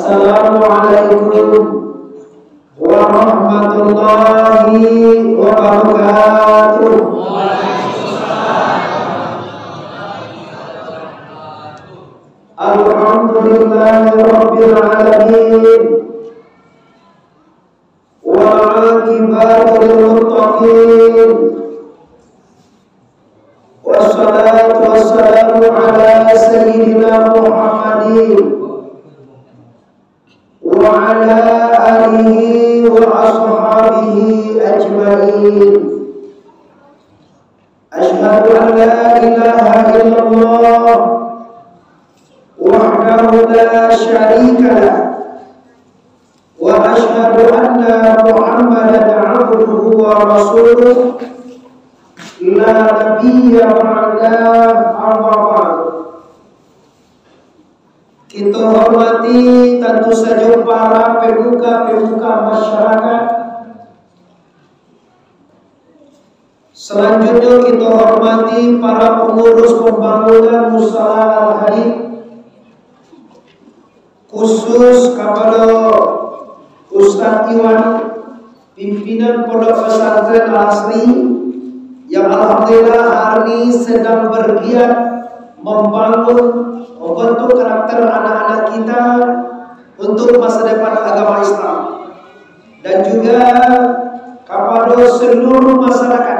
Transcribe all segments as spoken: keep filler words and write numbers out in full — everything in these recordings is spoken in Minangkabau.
Assalamualaikum warahmatullahi wabarakatuh. Alhamdulillahirabbil alamin. Wal aqibatu lil muttaqin. Wassalatu wassalamu ala sayyidina Muhammadin wa ala alihi wa ashabihi ajmain. Asyhadu an la ilaha illallah wahdahu la syarika lah. Wa asyhadu anna Muhammadan abduhu wa rasuluh, la nabiyya ba'dah, amma ba'du. Kito hormati tantu sajo para pemuka-pemuka masyarakat. Salanjutnyo, kito hormati para pangurus pambangunan Musala Al-Hadid, khusus kapado Ustaz Iwan, pimpinan Pondok Pesantren Al-Asri, yang alhamdulillah hari ini sedang bergiat membangun, membentuk karakter anak-anak kita untuk masa depan agama Islam. Dan juga kapado seluruh masyarakat,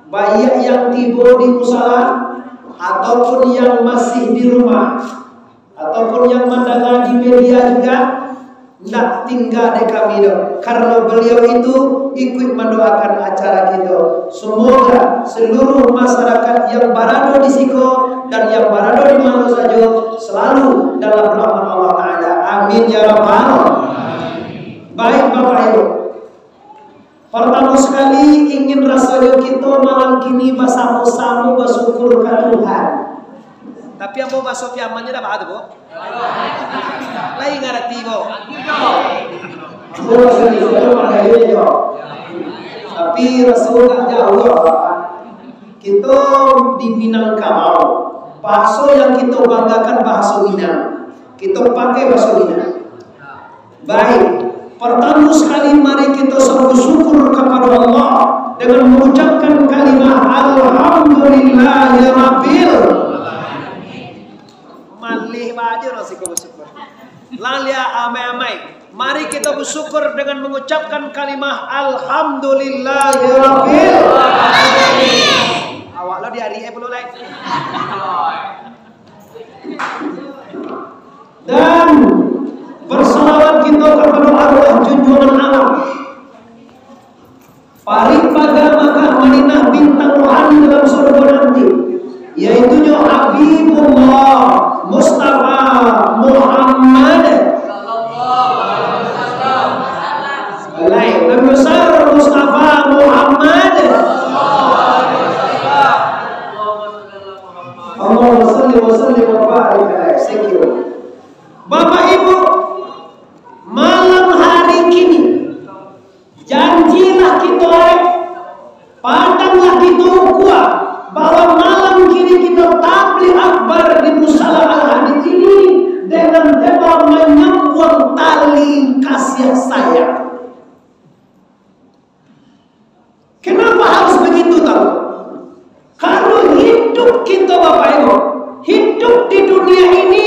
baiak yang tibo di musala, ataupun yang masih di rumah, ataupun yang mandanga di media juga, ndak tingga dek kami doh, karano beliau itu ikuik mandoakan acara kito. Semoga seluruh masyarakat yang barado di siko dan yang barado di mano sajo selalu dalam rahmat Allah Ta'ala. Amin ya rabbal. Baik, Bapak Ibu. Partamo sakali, ingin rasonyo kito malam kini basamo-samo basyukur ka Tuhan. Tapi ambo baso Piamannyo dak baa tu, Bu? Lai ngarati, Bu? Ambo baso Indonesia tu pandai jo. Tapi raso agak jauah, Pak. Kito di Minangkabau, bahaso yang kito banggakan bahaso Minang. Kito pakai bahaso Minang. Baik, partamo sakali mari kito basyukur kapado Allah dengan mangucapkan kalimah Alhamdulillahirabbil. Malih bajo nasi ko basyukur. Lalia amai-amai. Mari kito basyukur dengan mangucapkan kalimah Alhamdulillahirabbil. Awak lo di hari eh pulo lai. Dan bersalawat kito kapado arwah junjuangan alam, parik paga Makkah Madinah, bintang rohani dalam surga nanti, yaitunyo Habibullah Mustafa Muhammad. Lain, Nabi besar Mustafa Muhammad. Allahumma salli wa sallim wa barik alaih. Thank you. Bapak Ibu, malam hari kini, janjilah kito, padanglah kito ukua, bahwa malam kini kito tabligh akbar di Musala Al-Hadid ini dengan tema manyambuang tali kasih sayang. Kenapa harus begitu, tahu? Karena hidup kita, Bapak Ibu, hidup di dunia ini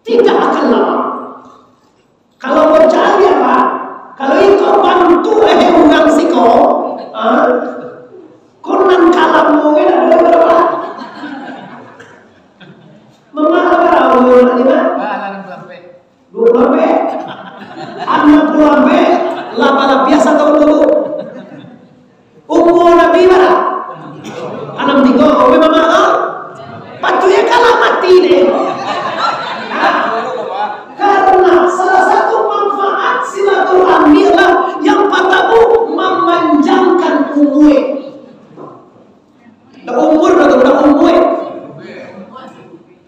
tidak akan lama. Kalau percaya, Pak, kalau iko bantu eh urang siko, ah, ko nan kalam mungkin ada berapa? Mama apa tahu, Pak? Dua puluh ampek. Anam puluh ampek. Lah, lah biasa tahu dulu. Umur Nabi bara? Anam tigo. Umur Mama, ah? Patuikkanlah mati deh. Karena salah satu manfaat silaturahmi adalah yang pertama memanjangkan umur. Dah umur dah tu, dah umur.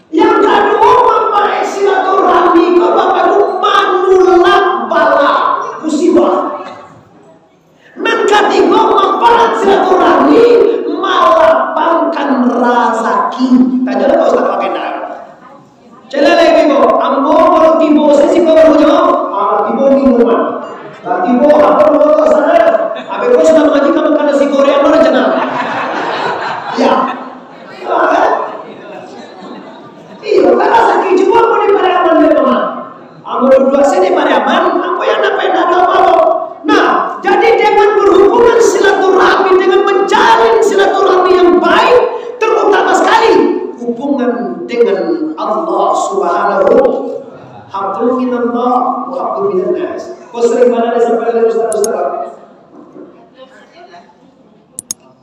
Yang kedua, mambaik silaturahmi ko, Bapak Ibu, manulak bala musibah. Nan katigo, manfaat silaturahmi malapangkan razaki. Tanya lah, Pak Ustaz, pakai dah. Cek lai, Ibu, ambo Baru nyo, ah, tibo minuman. Lah tibo, apa dulu tu sana? Habis ko sudah mangaji, ka makan nasi goreng, apa rencana? Ya. Ah, kan? Iyo, kan sakik juo amun di Pariaman, dek mama. Amun duduak sini Pariaman, apo yang dapat indak ado apo-apo. Nah, jadi dengan berhubungan silaturahmi, dengan menjalin silaturahmi yang baik, terutama sekali hubungan dengan Allah Subhanahu, hablum minallah wa hablum minannas. Ko sering bana disampaikan oleh ustaz-ustaz.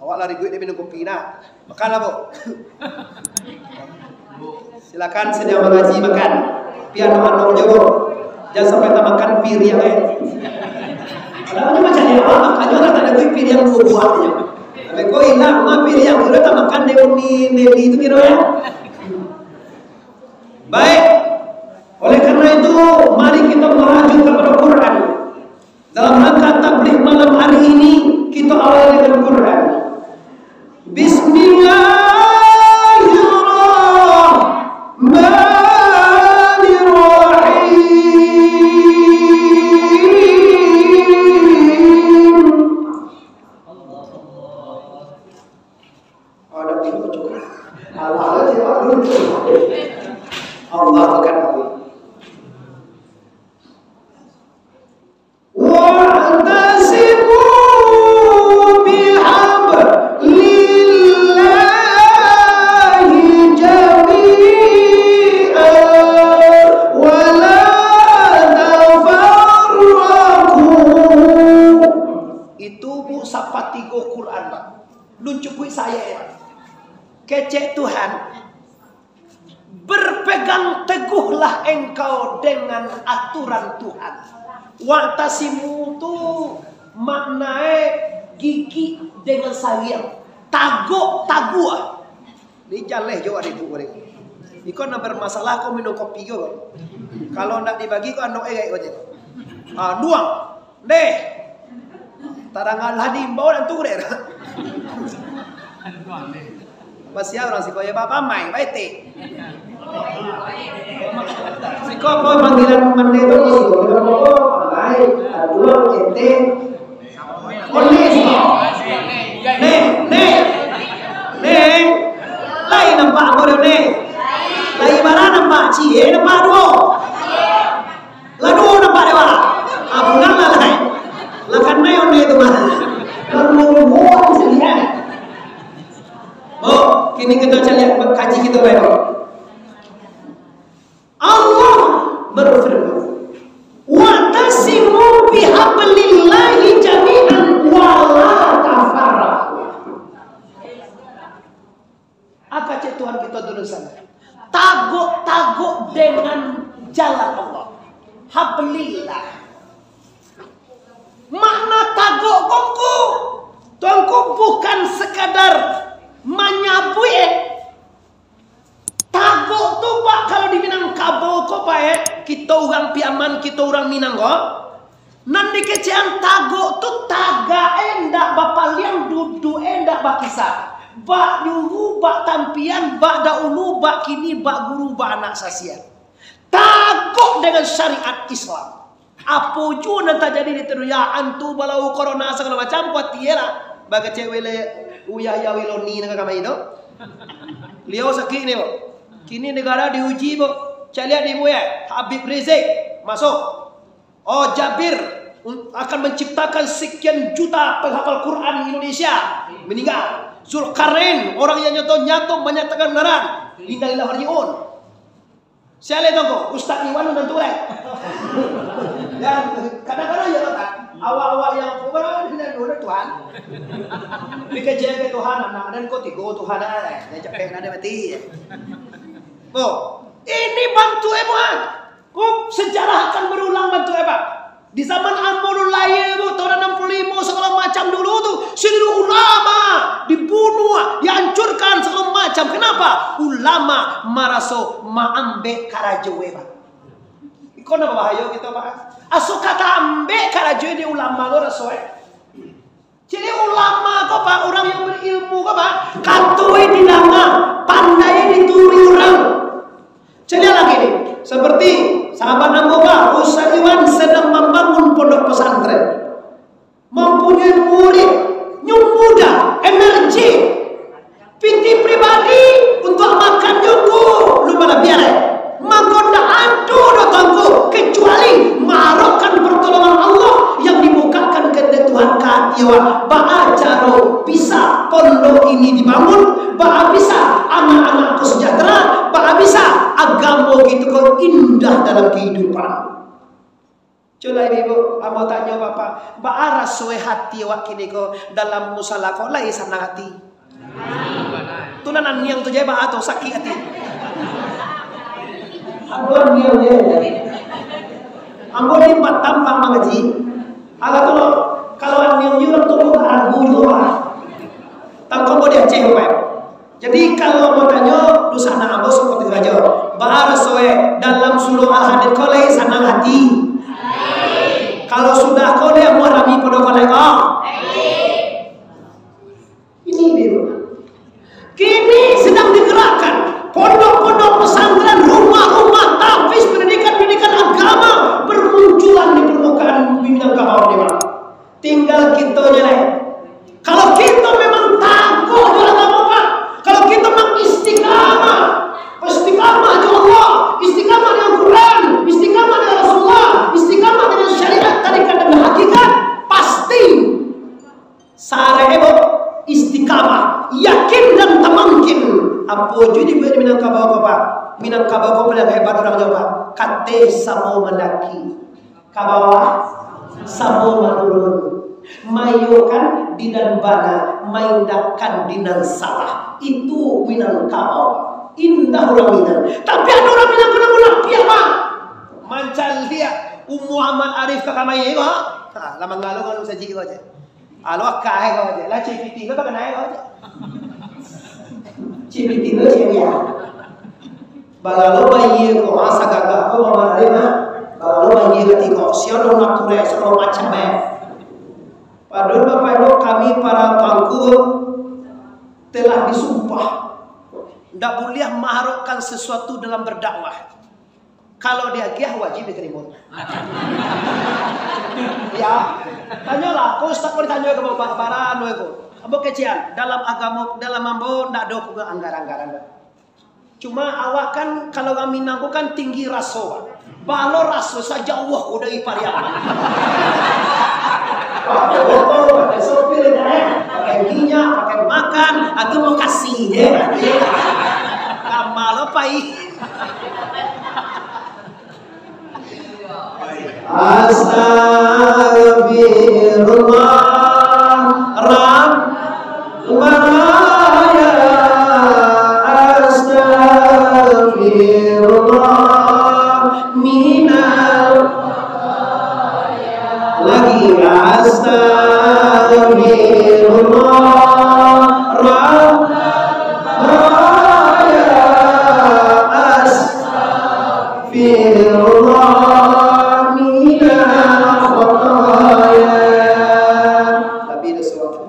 Awak lah ribut dia minum kopi nah. Makanlah, Bu. Silakan, sedang mangaji, makan. Tapi anok-anok jo, Bu. Jangan sampai tamakan piriang, eh. Kalau macam ni, awak makan juga tak ada duit piriang dua buah aja. Tapi kok hilang, mah piriang tu dah tamakan dek Umi Meli tu kira ya. Baik. Oleh karena itu, mari kita merujuk kepada Quran. Dalam rangka tabligh malam hari ini, kita awali dengan Quran. Bismillahirrahmanirrahim. Ada pintu juga. Allah Allah, Allah Allah. Wa'tasimu bihablillahi jami'an wa la tafarraqu. Itu, Bu, sapatigo Quran, Pak. Luncukuik saya, ya. Kecek Tuhan, Berpegang teguhlah engkau dengan aturan Tuhan. Wa'tasimu tu maknae gigik dengan sariang. Tagok taguah. Ni jaleh jo ade tu, ade. Iko nan bermasalah ko minum kopi ko. Kalau ndak dibagi ko anok e gaek ko je. Ah, duang. Neh. Tadangalah diimbau dan turun. Masih urang siko ya, bapak main, baik ti. Siko apa panggilan mande tu, siko apa, baik, dua, ente. Onis. Neh, neh. Neh. Lai nampak apa dia, neh? Lai bara nampak, cie nampak duo. Lah duo nampak dek awak. Ah, pulang lah, lai. Lah kanai ondeh tu mah. Lah duo-duo bisa lihat. Oh, kini kita cari kaji kita baik. Allah berfirman, "Wa'tasimu bihablillahi jami'an wa la tafarraqu." Aka cek Tuhan kito tu di sana. Tagok-tagok dengan jalan Allah. Hablillah. Makna tagok ko ngku, Tuanku, bukan sekadar manyabuik, eh. Tagok tu, Pak, kalau di Minangkabau ko, Pak, eh, kito urang Piaman, kito urang Minang ko, nan dikecekan tagok tu, tagak e ndak bapaliang, duduak e ndak bakisa. Bak juru, bak tampian, bak daulu, bak kini, bak guru, bak anak sasian. Tagok dengan syariat Islam. Apo juo nan tajadi di dunia, antu balau, korona, sagalo macam, kuatie lah. Bagacek wele, uyah-uyah weloni nan ka kamari tu. Liau sakik ni, Bu. Kini negara diuji, Bu. Caliak di, Bu, ya. Habib Rizik masuk. Oh, Jabir un-, akan menciptakan sekian juta penghafal Quran di Indonesia, meninggal. Zulkarnain, orang yang nyato-nyato menyatakan kebenaran, innalillahi wa inna ilaihi raji'un. Sia lai tu ko, Ustaz Iwan nan tu lai. Dan kadang-kadang ya tak, awak-awak yang, Tuhan. Dikaji ke Tuhan, anak dan ko tigo Tuhan ai. Dia cakap nak ada mati. Oh, ini bantu, eh, Muhammad. Ko sejarah akan berulang bantu, eh, Pak. Di zaman ambo dulu lahia, Bu, tahun anam puluah limo, sagalo macam dulu tu, seluruh ulama dibunuh, dihancurkan, sagalo macam. Kenapa? Ulama maraso maambek karajo e, Pak. Iko nan babahayo kito, Pak. Aso ka taambek karajo e di ulama ko raso e. Jadi ulama ko, Pak, urang yang berilmu ko, Pak, katoi didanga, pandai dituruti urang. Caliak lagi ni, seperti Sahabat ambo ka, Ustaz Iwan sadang mambangun pondok pesantren. Mampunyoi murid, nyo muda, emerging. Pitih pribadi untuak makan juo, lu balabiah lai. Mako, ndak ado doh, Tuanku, kecuali maharapkan pertolongan Allah yang dibukakan kehendak Tuhan ka hati awak. Baa caro bisa pondok ini dibangun, baa bisa anak-anak ko sejahtera, baa bisa agamo kito ko indah dalam kehidupan. Cubo lah, Ibu, ambo tanyo Bapak, baa raso hati awak kini ko dalam musala ko, lai sanang hati? Tu nan aniang tu je, baa tu sakik hati. Ambo aniang je. Ambo di Batam, Pak, mangaji. Alah tu, kalau aniang je urang tu, ambo tak ragu juo, Pak. Tangkok ambo di Aceh, Pak. Jadi, kalau mau tanyo, dunsanak ambo saperti rajo. Baa raso, eh, dalam surau Al-Hadid ko lai sanang hati? Kalau sudah ko lai, amuah rami pado ko lai ko? Ini dia. Kini sedang digerakkan pondok-pondok pesantren, rumah-rumah tahfiz, pendidikan-pendidikan agama bermunculan di permukaan bumi Minangkabau ni, Pak. Tinggal kito je lai. Kalau kito memang taguh jo agamo, Pak, kalau kito memang istiqamah, istiqamah jo Allah, istiqamah dengan Quran, istiqamah dengan Rasulullah, istiqamah dengan syariat, tarikat dan hakikat, pasti sarek, istiqamah, yakin dan tamangkin. Apo juo dibuek di Minangkabau ko, Pak? Minangkabau ko paling hebat urang jo, Pak. Kateh samo mandaki. Ka bawah, samo manurun. Maiyokan di nan bana, maindakkan di nan salah. Itu Minangkabau. Indah urang Minang. Tapi ado urang Minang ko nan munapiak, Pak. Mancaliak Ummu Ahmad Arif ka kamar ko. Ha, lah manggalo kalau sajik ko je. Alo akai ko je. Lah C P T ko tak kenal ko je. C P T ko je ya. Balalo bayi ko, ha, sagagah ko, mama ari mah. Balalo bayi ka tiko, sia lo natural, sagalo macam, eh. Padahal Bapak Ibu, kami para tuanku telah disumpah ndak buliah maharokkan sesuatu dalam berdakwah. Kalau diagiah, wajib ditarimo. Ya, tanyolah, ko ustaz ko ditanyo ka babaran, weh, ko. Ambo kecek, dalam agamo, dalam ambo ndak ado ko anggaran-anggaran. Cuma awak kan, kalau urang Minang ko kan tinggi raso, Pak. Baa lo raso sajauah ko dari Pariaman. Pakai motor, pakai sopir, ya, eh? Pakai minyak, pakai makan, atau mau kasih, ya? Lama lo pai. Astagfirullah, Rabbana ya, astagfirullah, minal, lagi, astagfirullah, Rabbana ya, astagfirullah. Firullah minal khataya. Tapi doso.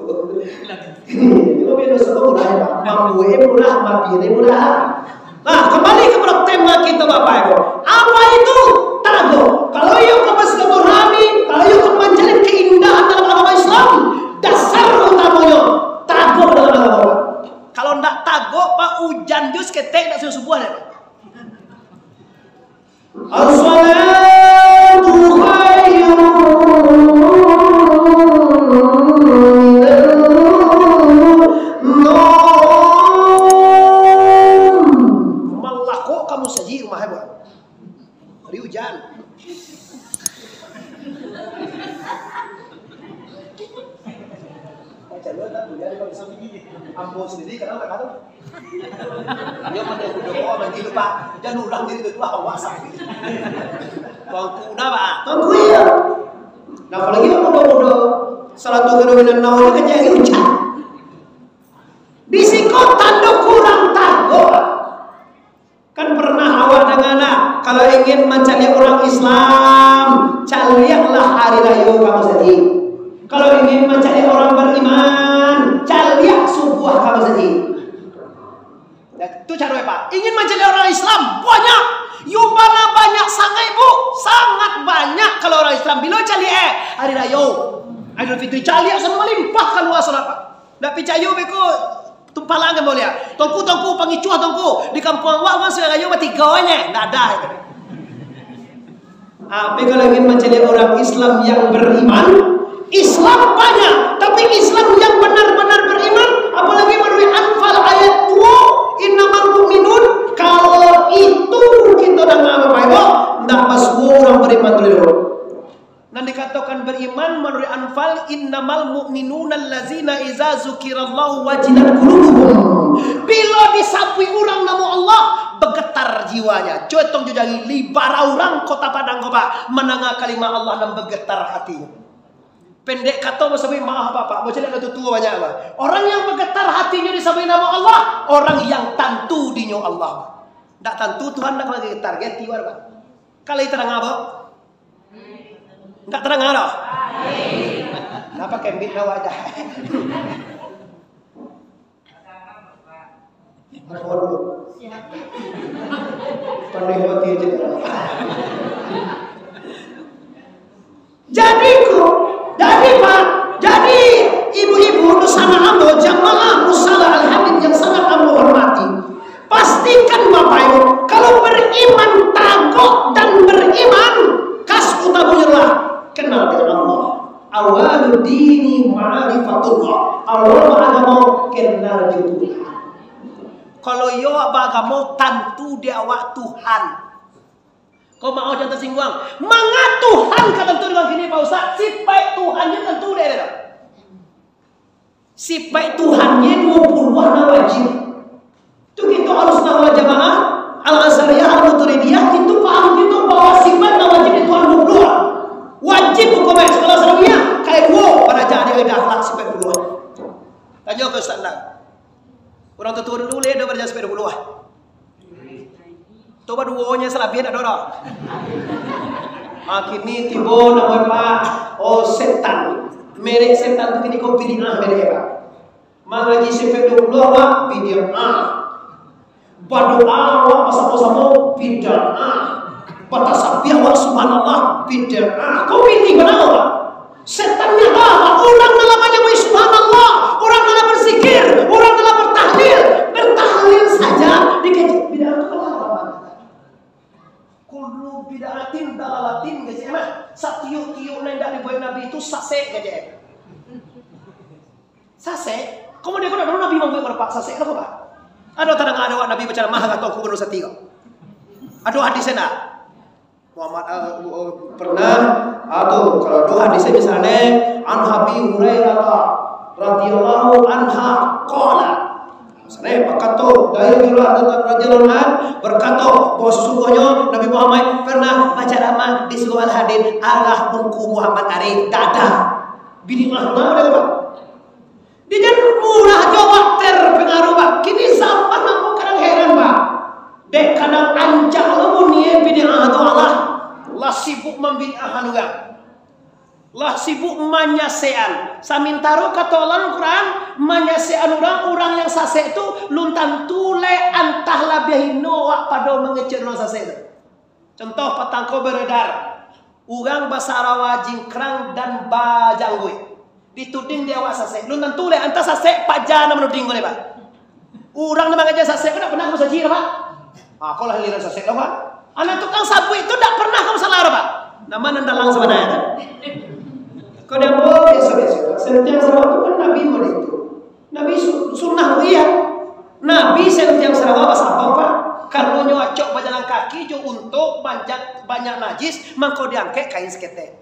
Tapi doso mudah, ya, Pak. Mambuek mudah, mapilih mudah. Nah, kembali kepada tema kita, Bapak Ibu. Apa itu tago? Kalau iyo ka Masjidil Harami, kalau iyo ka mancari keindahan dalam agama Islam, dasar utamonyo tago dalam agama. Kalau ndak tago, Pak, ujan jus ketek ndak subuh-subuh, ya, Pak. As-salatu khairun minan naum. Malakok ka musajik rumah, eh, Bang. Hari hujan. Macam mana tak hujan, Bang? Ambo sendiri kadang tak tahu. Dia pada kudo, oh, nanti lupa. Jangan ulang diri tu, wah, wah, sakit. Tuanku dah, Pak. Tuanku, iya. Nah, apalagi yang muda-muda. Salah tu kena minum naon, dia kejadi hujan. Di siko tando kurang tago, Pak. Kan pernah awak danga, nah, kalau ingin mancaliak urang Islam, caliaklah hari rayo ka masajik. Kalau ingin mancaliak urang bariman, caliak subuah ka masajik. Ya, tu caro, Pak. Ingin mancaliak urang Islam, banyak. Yo bana banyak sangaik, Bu. Sangat banyak kalau urang Islam. Bilo caliak, eh? Hari Rayo. Aidilfitri caliak sampai malimpah kalua sanak, Pak. Ndak picayo beko tumpalang kan boleh. Tongku, tongku, pangicuah tongku. Di kampuang awak, Bang, Hari Rayo batigo aja. Ndak ada. Tapi kalau ingin mencari orang Islam yang beriman, Islam banyak, tapi Islam yang benar-benar beriman, apalagi melalui Anfal ayat dua, innamal mu'minun, kalau itu kita dengar Bapak Ibu, ndak basuo orang beriman tu dulu. Nan dikatakan beriman melalui Anfal, innamal mu'minuna allazina iza zukirallahu wajilat qulubuhum. Bila disabuik urang namo Allah, bergetar jiwanya. Cubo tong jo jari, bara urang Kota Padang ko, Pak, mandanga kalimah Allah nan bergetar hatinyo. Pendek kato, basabuik maaf, Bapak, bocah nak tuo banyak, Pak. Orang yang bergetar hatinyo disabuik namo Allah, orang yang tantu dinyo Allah. Ndak tantu Tuhan nak manggetar, geti, Pak. Kalau terang apa? Ndak terang apa? Napa kembit na wajah? Pandai mati aja. Jadi, ku, jadi, Pak, jadi, ibu-ibu, sanak ambo, jamaah musala Al-Hadid yang sangat ambo hormati, pastikan, Bapak Ibu, kalau beriman tagok dan beriman, kas utamanya lah kenal dengan Allah. Awalud dini ma'rifatullah. Awal agamo kenal jo Tuhan. Kalau iyo awak bagamo, tantu di awak Tuhan. Kau maoh jan tasingguang. Manga Tuhan ka tantu dengan kini, Pak Ustaz? Sipaik Tuhan je tantu dek dia. Sipaik Tuhan je duo puluah nan wajib. Tu kito Ahlussunnah wal Jamaah, Al-Azhariyah, Al-Maturidiyah, itu paham kito bahwa sipaik nan wajib di Tuhan duo puluah. Wajib hukum sekolah Asramiah, kaya duo, baraja di lidah akhlak sipaik puluah. Tanyo ka Ustaz Endang. Urang tuo-tuo dulu leh, ado baraja sipaik duo puluah. Tu baduonyo salabiah ado doh. Ah, kini tibo namo Pak, oh, setan. Merek setan tu kini ko bid'ah merek, Pak. Mangaji sipaik duo puluah, Pak, bid'ah. Badoa awak basamo-samo, bid'ah. Batasabiah awak, subhanallah, bid'ah. Kau pilih bana, Pak? Setan nyato, Pak. Urang dalam manyambuik subhanallah, urang dalam berzikir, urang dalam bertahlil, bertahlil saja dikecek bid'ah tu, Pak. Kullu bid'atin dalalatin, kecek mah. Satiok-tiok nan indak dibuek Nabi tu sasek, kecek. Sasek? Komo dek ko ndak ado Nabi mambuek ko, Pak, sasek ko, Pak? Ado tadanga ado awak Nabi bacaramah ka Tuanku Gubernur Sati ko? Ado hadisnyo ndak? Muhammad, eh, eh, pernah, ah, tu, kalau ado hadisnyo misalnyo, an Abi Hurairah radhiyallahu anha qala. Misalnyo, bakato, dari Abi Hurairah radhiyallahu anhu bakato, bahwa sesungguhnya Nabi Muhammad pernah bacaramah di Surau Al-Hadid, alah Ungku Muhammad Arif, dadah. Bini mah, kenapa dia, Pak? Di jan murah jo awak terpengaruh, Pak. Kini zaman ambo kadang heran, Pak. Dek kadang rancak lo bunyi bid'ah tu, alah. Lah sibuk mambid'ahan urang. Lah sibuk manyasekan. Samantaro kato Allah dalam Quran, manyasekan urang, urang yang sasek tu, lun tantu lai antah labiah hino awak pado mangecek urang sasek tu. Contoh, patang ko beredar, urang basarawa jingkrang dan bajangguik. Dituding di awak sasek. Lun tantu lai, antah sasek paja nan manuding ko lai, Pak. Urang nan mangaja sasek ko ndak pernah ka musajik, Pak. Ah, ko lah giliran sasek lah, Pak. Anak tukang sabuik tu ndak pernah ka musala, Pak. Nama nan dalang sabananyo tu? Kalau di ambo biaso-biaso, Pak. Sentiang sarawa tu kan Nabi model itu. Nabi su-, sunnah, iya. Nabi sentiang sarawa basabab, Pak. Karano nyo acok bajalan kaki jo unto banyak, banyak najis, mangko diangkek kain saketek.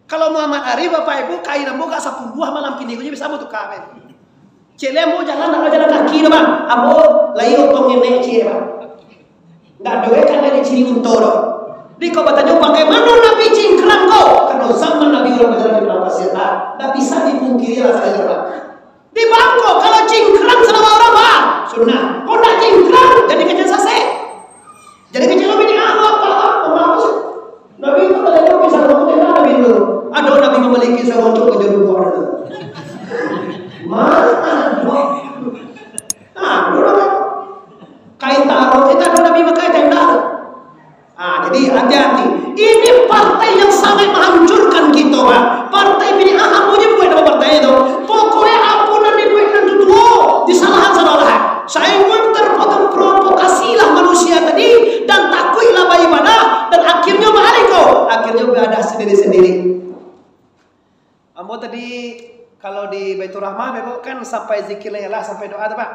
Kalau Muhammad Arif, Bapak Ibu, kain ambo agak sapuluah malam kini ko, jadi bisa ambo tuka, Pak. Cek lai ambo jalan, ndak jalan kaki tu, Pak. Ambo lai otong ngenek ciek, Pak. Ndak doh, kan dari ciri unto tu. Di ko batanyo, bagaimana Nabi cingkrang ko? Karano zaman Nabi urang bajalan di padang pasir, Pak. Ndak bisa dipungkiri lah saya, Pak. Di Bangkok, kalau cingkrang sarawa urang, Pak, sunnah. Kok ndak cingkrang, jadi kecek sasek. Jadi kecek Nabi ni, ah, apa, apa, apa, apa. Nabi tu kalau ada pisang, aku tidak Nabi dulu. Ada Nabi memiliki seorang cok kerja dulu ada. Mana? Ah, dulu kan. Kain taruh, kita ada Nabi pakai tenda. Baiturrahman, Bapak, kan sampai zikir lah, sampai doa tu, Pak.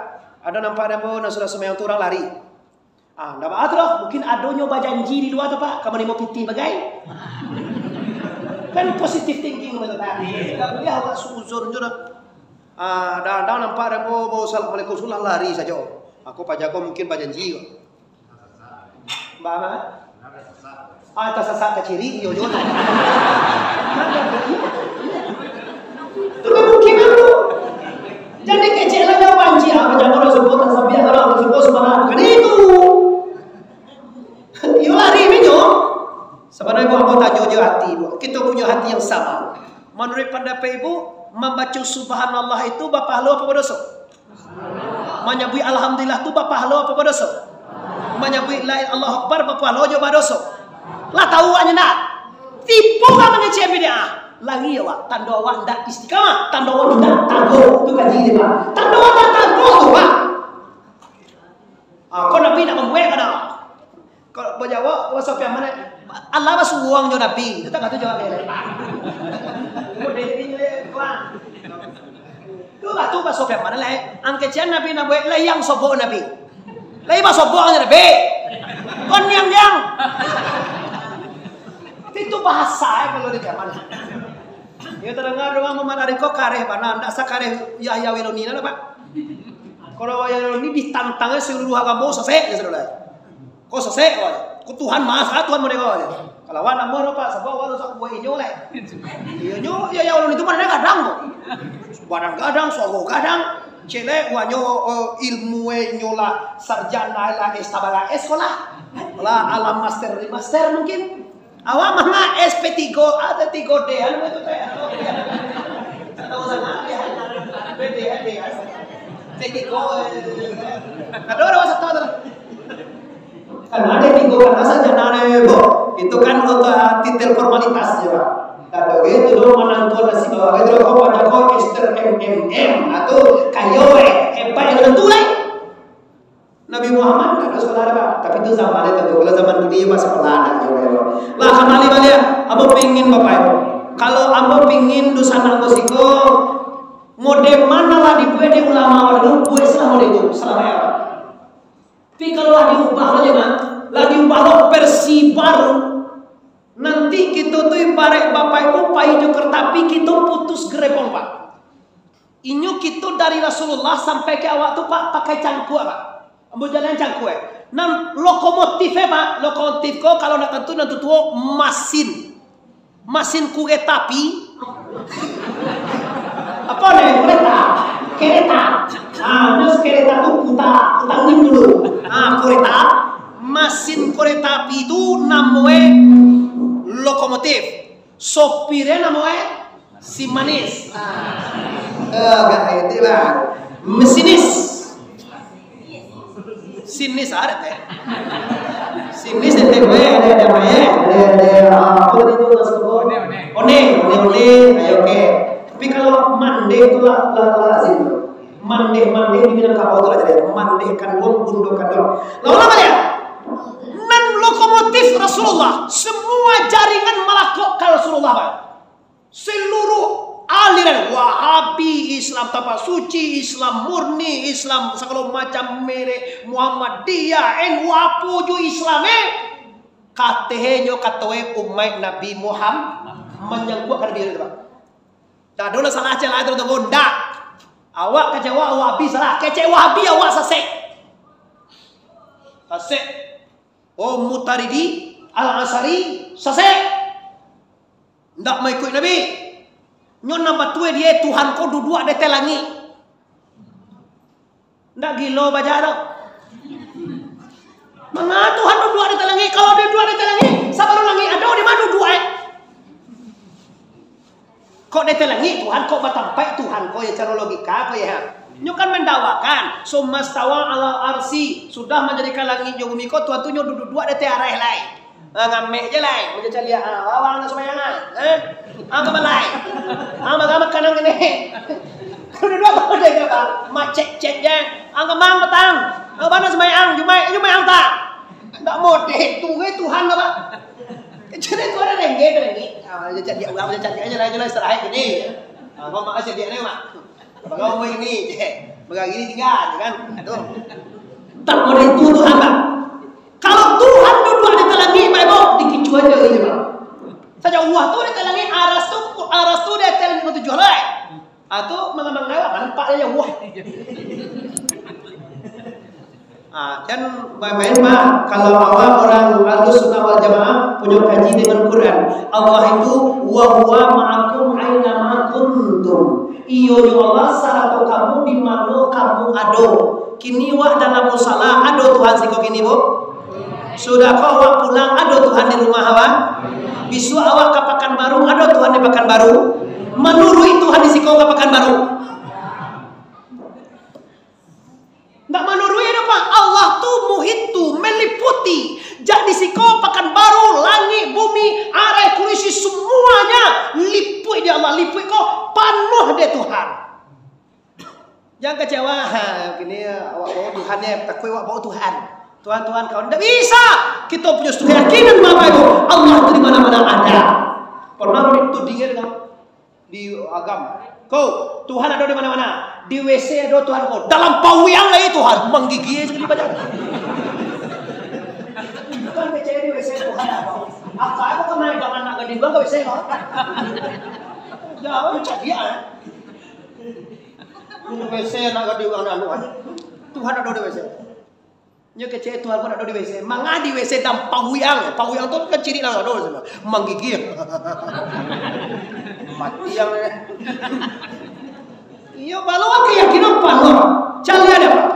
Ado nampak dek Ambo, nan sudah sumbayang tu urang lari. Ah, ndak baa tu doh. Mungkin adonyo bajanji di lua tu, Pak, ka manimo pitih bagai. Kan positive thinking tu, Pak. Ndak buliah awak suuzon jo doh. Ah, kadang-kadang nampak dek Ambo, Ambo assalamualaikum, sudah lari sajo. Aku paja ko mungkin bajanji ko. Baa, Mak? Ah, tasasat ka ciri, iyo juo. Itu kemungkinan tu. Jadi kecek lah nyo banci, ah, jangan urang suko tasabiah, urang suko sumbangan. Bukan itu. Iyo lari nyo. Sabananyo Ambo tanyo jo hati, Bu. Kito punyo hati yang sama. Manuruik pandapek Ibu, mambaco subhanallah itu bapahalo apo badoso? Manyabuik alhamdulillah tu bapahalo apo badoso? Manyabuik la ilaha Allahu Akbar bapahalo jo badoso. Lah tahu awaknyo ndak? Tipu ka mangecek bid'ah. Lari awak, tando awak ndak istiqamah, tando awak ndak taguh. Tu kaji dia, Pak. Tando awak ndak taguh tu, Pak. Ah, kok Nabi nak mambuek ka? Kalau bajawab, wah, Sofyan mano? Allah basuruang jo Nabi. Itu tak kata jawab dia. Model ini, wah. Tu lah tu, Pak Sofyan mano lai? Angkecian Nabi nak buek, lai yang sobok Nabi. Lai basobok jo Nabi. Kon yang yang. Itu bahasa, eh, kalau di zaman. Ya, terdengar doang Muhammad Ariko kareh bana, ndak sakareh Yahya Wiloni lah, Pak. Kalau Yahya Wiloni ditantang seluruh agamo, sesek, ya, saudara. Ko sesek, ko. Ko Tuhan Maha Esa, Tuhan mode ko, ko. Kalau awak nak mah, Pak, sabab awak rusak buah inyo lai. Iyo, nyo, iyo, iyo, ulun itu badan gadang tu. Badan gadang, suaro gadang. Celek, wah, nyo, eh, ilmu, eh, nyo lah sarjana, lah S tabara S ko lah. Lah, alam master, master mungkin. Awak mah S P tigo A atau tigo D, anu itu teh. Tahu sangat ya. P D A D. P tigo. Ada orang masa tahu tu. Kan ada tigo kan masa jangan ada, Bu. Itu kan untuk, ah, titel formalitas ya, Pak. Kalau gitu dulu manantu nasi bawa gitu kok pada kok Mister M M M atau kayo eh hebat yang tentu lah. Nabi Muhammad ndak ado sakolah dah, Pak. Tapi tu zaman itu, kalau zaman kini mah sakolah dah, yo, yo. Lah, kambali baliak, ambo pingin, Bapak Ibu. Kalau ambo pingin dunsanak ambo siko, mode mano lah dibuek dek ulama dulu, buek salah mode tu, salah yo. Tapi kalau lah diubah lah, Mak, lah diubah lo versi baru, nanti kito tu ibarat Bapak Ibu pai jo kereta api, kito putus gerbong, Pak. Inyo kito dari Rasulullah sampai ka awak tu, Pak, pakai cangkuak, Pak. Ambo jalan cangkuak, eh. Nan lokomotif, eh, Pak. Lokomotif ko, kalau nak tantu, nan tuo-tuo, masin. Masin kureta api. Apo ni? Kureta. Kereta. Ah, terus kereta tu puta, puta angin dulu. Ah, kureta. Masin kureta api tu namonyo lokomotif. Sopirnyo namonyo si manis. Ah. Eh, agak itu, Bang. Mesinis. Sinis ada teh. Sinis teh, weh, ada, ada, weh. Ada, ada, ah, apa tadi tu, Mas Koko? One, one. One, one, one. Ayo, oke. Tapi kalau mande tu lah, lah, lah, sih. Mande, mande di Minangkabau tu lah jadi. Mande kanduang, bundo kanduang. Lah, ulang baliak. Nan lokomotif Rasulullah, semua jaringan malakokkan Rasulullah, Bang. Seluruh aliran Wahabi, Islam Tapak Suci, Islam Murni, Islam sagalo macam merek, Muhammadiyah, N U, apo jo Islam, eh? Katehnyo katoe umaik Nabi Muhammad, manyangkuak ka Nabi tu, Pak. Ndak ado lah salah cek lah tu, ndak. Awak kecek Wahabi salah, kecek Wahabi awak sasek. Sasek. Oh, Mutaridi, Al-Asari, sasek. Ndak maikuik Nabi. Nyo nan batue die Tuhan ko duduak di ateh langik. Ndak gilo baja doh. Manga Tuhan duduak di ateh langik? Kalau duduak di ateh langik, sabalun langik ado, di ma duduak, eh? Kok di ateh langik Tuhan, kok batampaik Tuhan ko, ya, caro logika ko, ya? Nyo kan mendakwakan, "Tsumma stawa 'alal 'arsy," sudah manjadikan langik jo bumi ko, Tuhan tu nyo duduak di ateh arah lai. Ah, ngamek je lai, macam caliak, ah, awak nak sumbayang, ah. Eh? Ah, ka balai. Ah, makan makanan kene. Duduak apa dek, Bang? Macet-cet je. Ah, kemang petang. Ah, bana sumbayang, Jumaik, Jumaik petang. Ndak modeh tu, eh, Tuhan apa? Jadi tu ado rengge, rengge. Ah, dia caliak urang, dia caliak aja lah, aja lah, istirahat kini. Ah, kau makan caliak ni, Mak. Kalau ini, je. Bagari ni tinggal, je kan? Aduh. Tak boleh itu Tuhan, Pak. Kalau Tuhan duduk di atas langik, Pak Ibu, dikicuan je, je, Pak. Saja Allah tu di atas langik, aras tu, aras tu di atas langik tujuh lah. Ah, tu mangamang awak, nampak je Allah. Ah, jan main-main, Pak. Kalau awak orang Ahlus Sunnah wal Jamaah, punyo kaji dengan Quran. Allah itu, "Wa huwa ma'akum aina ma kuntum." Iyo jo Allah sarato kamu di mano kamu ado. Kini wak dalam musala, ado Tuhan siko kini, Bu? Sudah ko awak pulang, ado Tuhan di rumah awak? Bisuak awak ka Pakanbaru, ado Tuhan di Pakanbaru? Manuruik Tuhan di siko ka Pakanbaru? Ndak manuruik doh, Pak. Allah tu muhit tu, meliputi. Jak di siko, Pakanbaru, langik, bumi, arai, kurisi, semuanya lipuik di Allah. Lipuik ko panuah dek Tuhan. Jangan kecewa. Ha, kini awak bawa Tuhan ya, takut awak bawa Tuhan. Tuhan, Tuhan, kau ndak bisa. Kita punya keyakinan Bapak Ibu, Allah tu di mana-mana ada. Pernah dituding dengan di agam. Ko, Tuhan ado di mana-mana. Di W C ado Tuhan ko. Dalam pawiang lai Tuhan. Manggigil sekali banyak. Bukan percaya di W C Tuhan ado. Apa aku kemana dengan anak gading gua ke W C kau? Jauh cak dia. Di W C anak gading gua anak anu. Tuhan ado di W C. Nyo kecek Tuhan pun ado di W C. Manga di W C dan pawiang. Pawiang tu kan ciri lah, ado, manggigil. Mati yang ni. Iyo, baluan keyakinan panuah. Calian deh, Pak.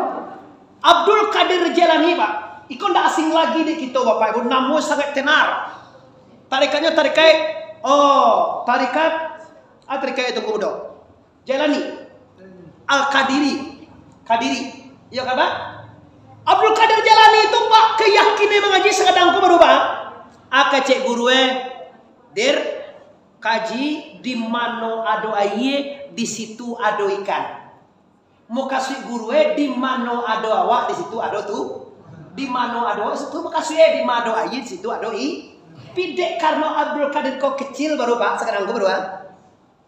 Abdul Qadir Jailani, Pak. Iko ndak asing lagi di kito, Bapak Ibu. Namo sangat tenar. Tarikatnyo tarikat, oh, tarikat, ah, tarikat itu kudo. Jailani. Al-Qadiri. Qadiri. Iyo kan, Pak? Abdul Qadir Jailani tu, Pak, keyakinan mangaji sakadang ko baru, Pak. Ah, kecek guru, eh, "Dir, kaji di mano ado aia, di situ ado ikan." Mukasuik guru, eh, di mano ado awak, di situ ado tu. Di mano ado awak, situ mukasuik, eh, di mano ado aia, di situ ado i-, pidek karano Abdul Qadir ko kecil baru, Pak, sakadang ko baru, ah.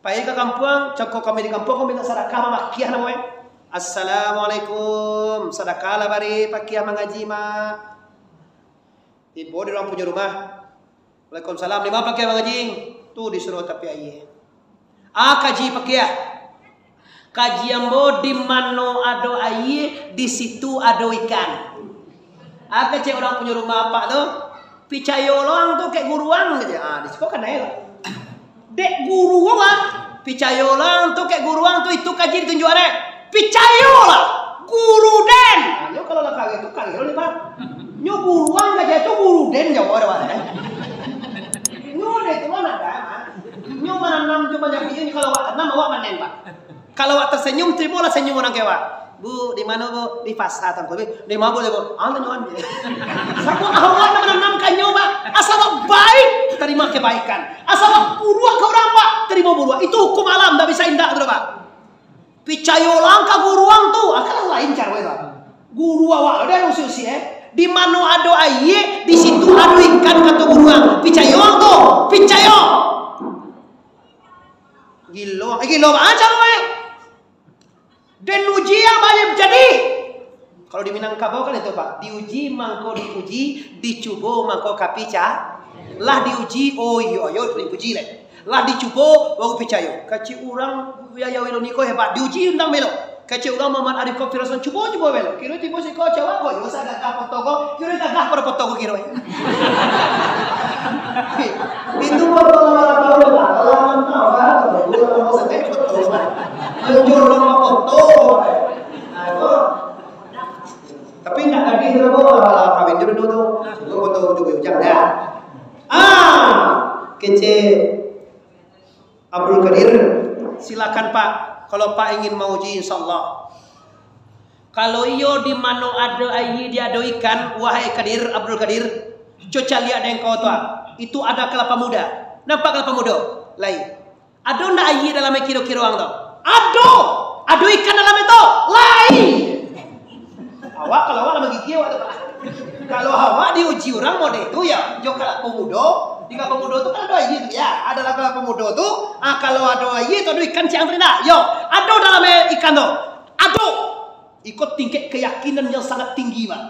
Pai ka kampuang, cako kami di kampuang, ko minta sadakah mamakiah namo, eh. "Assalamualaikum, sadakah lah bari pakiah mangaji, Mak." Tibo di urang punyo rumah. "Waalaikumsalam, di ma pakiah mangaji?" "Tu di surau tapi aia." "Ah, kaji pakiah." "Kaji ambo, di mano ado aia, di situ ado ikan." Ah, kecek urang punyo rumah apak tu, "Picayo lo ang tu kek guru ang," kecek. Ah, di siko kan naik lah. Dek guru ang, ah. "Picayo lo ang tu kek guru ang tu, itu kaji ditunjuak dek." "Picayo lah, guru den." Ah, nyo kalau lah kawin tu, kawin lo ni, Pak. Nyo guru ang kaji tu, guru den jawab dek awak, eh. Nyo dek tu lah nak, ah. Nyo mananam tu banyak biji, kalau awak tanam, awak panen, Pak. Kalau awak tasenyum, tarimolah senyum urang kewak. "Bu, di mano, Bu?" "Di pasar, Tuanku." "Di ma, Bu?" "Di ma, Bu?" "Ah, tanyo an." Sabab awak nan mananamkan nyo, Pak. Asa baik, tarima kebaikan. Asa baburuak ka urang, Pak, tarimo buruak. Itu hukum alam, ndak bisa indak tu, Pak. "Picayolah ka guru ang tu." Ah, kan lain caro itu. Guru awak, udah usi-usi, eh. "Di mano ado aia, di situ ado ikan," kato guru ang. Picayo ang tu, picayo. Gilo, eh, gilo, ah, caro, eh. Den uji yang banyak jadi. Kalau di Minangkabau kan itu, Pak. Diuji mangko dipuji, dicubo mangko ka pica-, lah diuji, oh iyo, iyo, dipuji leh. Lah dicubo, baru picayo. Kecek urang, ya, ya, Wiloni ko hebat. Diuji undang belo. Kecek urang Muhammad Arif ko Firasun, cubo, cubo belo. Kiro tibo siko cewek ko, yo, sa gagah foto ko. Kiro gagah pado foto ko, kiro. Itu foto lama tahun, Pak. Kalau lama tahun, Pak. Foto lama tahun, Pak. Jujur, lama foto, Pak. Nah, itu. Tapi nak gadih tu, Pak, malah kawin dulu tu. Cuba foto ujung-ujung, ya. Ah, kecek Abdul Qadir, silakan, Pak, kalau Pak ingin mauji, insyaallah. Kalau iyo di mano ado aia, di ado ikan, wahai Qadir, Abdul Qadir, co caliak dek engkau tu, ah. Itu ada kelapa muda. Nampak kelapa muda? Lai. Ado ndak aia dalam kiro-kiro ang tu? Ado! Ado ikan dalam itu? Lai! Awak, kalau awak lah manggigil awak tu, Pak. Kalau awak diuji urang model tu, ya, jo kalapa mudo, di kalapa mudo tu kan ado aia tu, ya. Ado lah kalapa mudo tu, ah, kalau ado aia tu ado ikan ciang tu ndak? Yo, Ado dalam ikan tu. Ado. Iko tingkek keyakinan yang sangat tinggi, Pak.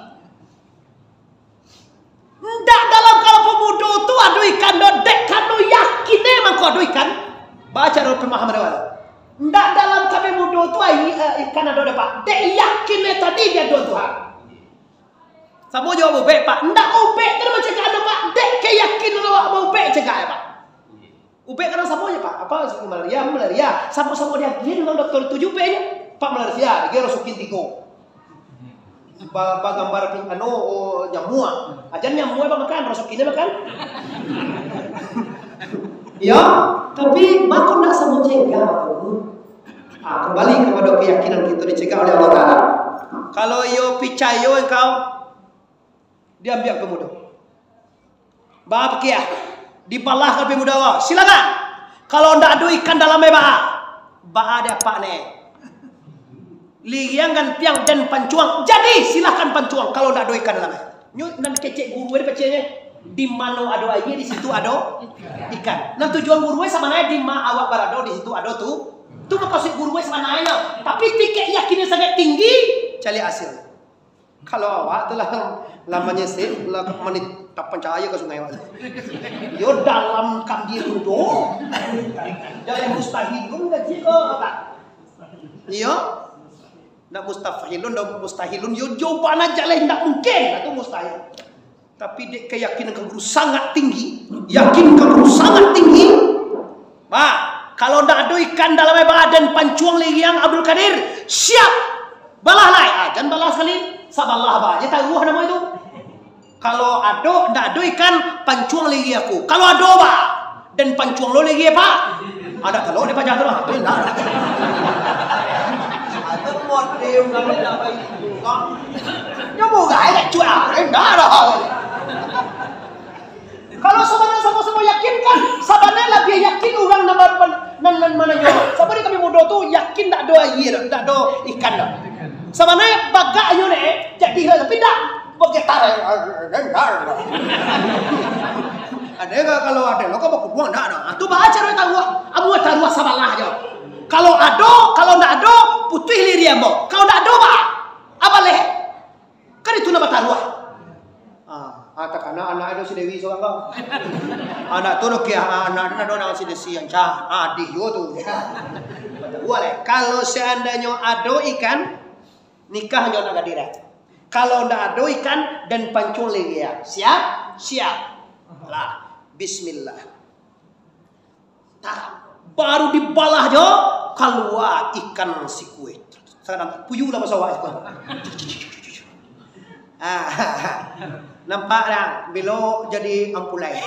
Ndak dalam kalau pemudo tu ado ikan do, dek kano yakin e mangko ado ikan. Baca do pemahaman awak. Ndak dalam kami mudo tu ai, eh, ikan ado dapek. Dek yakin e tadi dia ado Tuhan. Samo jo ubek, Pak. Ndak ubek tu mancegah ado, Pak. Dek keyakinan awak ubek cegah e, Pak. Ubek kadang samo je, Pak. Apa, malaria, malaria. Samo-samo diagiah dengan doktor tujuh P-nyo. Pak, malaria, diagiah Rosukin tigo. Ba-, bagambar pi-, anu, oh, nyamua. Ajan nyamua, Pak, makan, Rosukin makan. Ya, tapi mako nak samo cegah, Pak. Ah, kembali kepada keyakinan kita dicegah oleh Allah Taala. Kalau iyo picayo engkau, diambiak pemudo. Baa pakiah, dibalah ka pemudo, silakan. Kalau ndak ado ikan dalam e, baa? Baa dek apak ne. Liriang, gantiang, den pancuang. Jadi, silakan pancuang kalau ndak ado ikan dalam e. Nyo nan kecek guru e paciaknyo. Di mano ado aia, di situ ado ikan. Nan tujuan guru e sabananyo di ma awak barado, di situ ado tu. Tu maksud guru e sabananyo. Tapi tingkek yakinnyo sangat tinggi, caliak asilnyo. Kalau awak tu lah, lah manyisik, lah mani tapancaya ka sungai awak tu. Yo dalam kambia tu doh. Dari mustahilun gaji ko, Pak. Iyo. Ndak mustahilun, ndak mustahilun. Yo jawaban aja lah, ndak mungkin. Itu mustahil. Tapi dek keyakinan ka guru sangat tinggi. Yakin ka guru sangat tinggi. Bah, kalau ndak ado ikan dalam e, bah, den pancuang liriang Abdul Kadir, siap. Balah lai. Ah, jan balah sakali. Sabalah, bah. Aja taruah namo itu. Kalau ado, ndak ado ikan, pancuang liriang aku. Kalau ado, bah, den pancuang lo liriang, Pak. Ada kalau dia pajah tu lah. Tu ndak. Ada model kami nak baik. Nyo murah, eh, nak jual. Eh, ndak ada. Kalau sabananyo samo-samo yakin kan, sabananyo labiah yakin urang nan, nan, nan mananyo. Sabab di kami mudo tu yakin ndak ado aia, ndak ado ikan doh. Sabananyo bagak ayo deh, jadilah, tapi ndak bagetar. Ado enggak kalau ado lo ka bakubuang ndak ado. Ah, tu baca dah taruah, amuah taruah sabalah je. Kalau ado, kalau ndak ado, putuih liriang ambo. Kalau ndak ado, bah, abaleh. Kan itu nan bataruah. Ah, ah, takana anak ado si Dewi sorang ko. Anak tu doh kia, ah, anak tu ado nan si Desi yang cah. Ah, adih juo tu. Bataruah leh. Kalau seandainyo ado ikan, nikah nyo anak gadih dah. Kalau ndak ado ikan, den pancuang liriang. Siap? Siap. Lah, bismillah. Tah, baru dibalah jo, kalua ikan sikua. Sadang puyuh lah baso awak sikua. Ah, nampak dah, bilo jadi ampulai.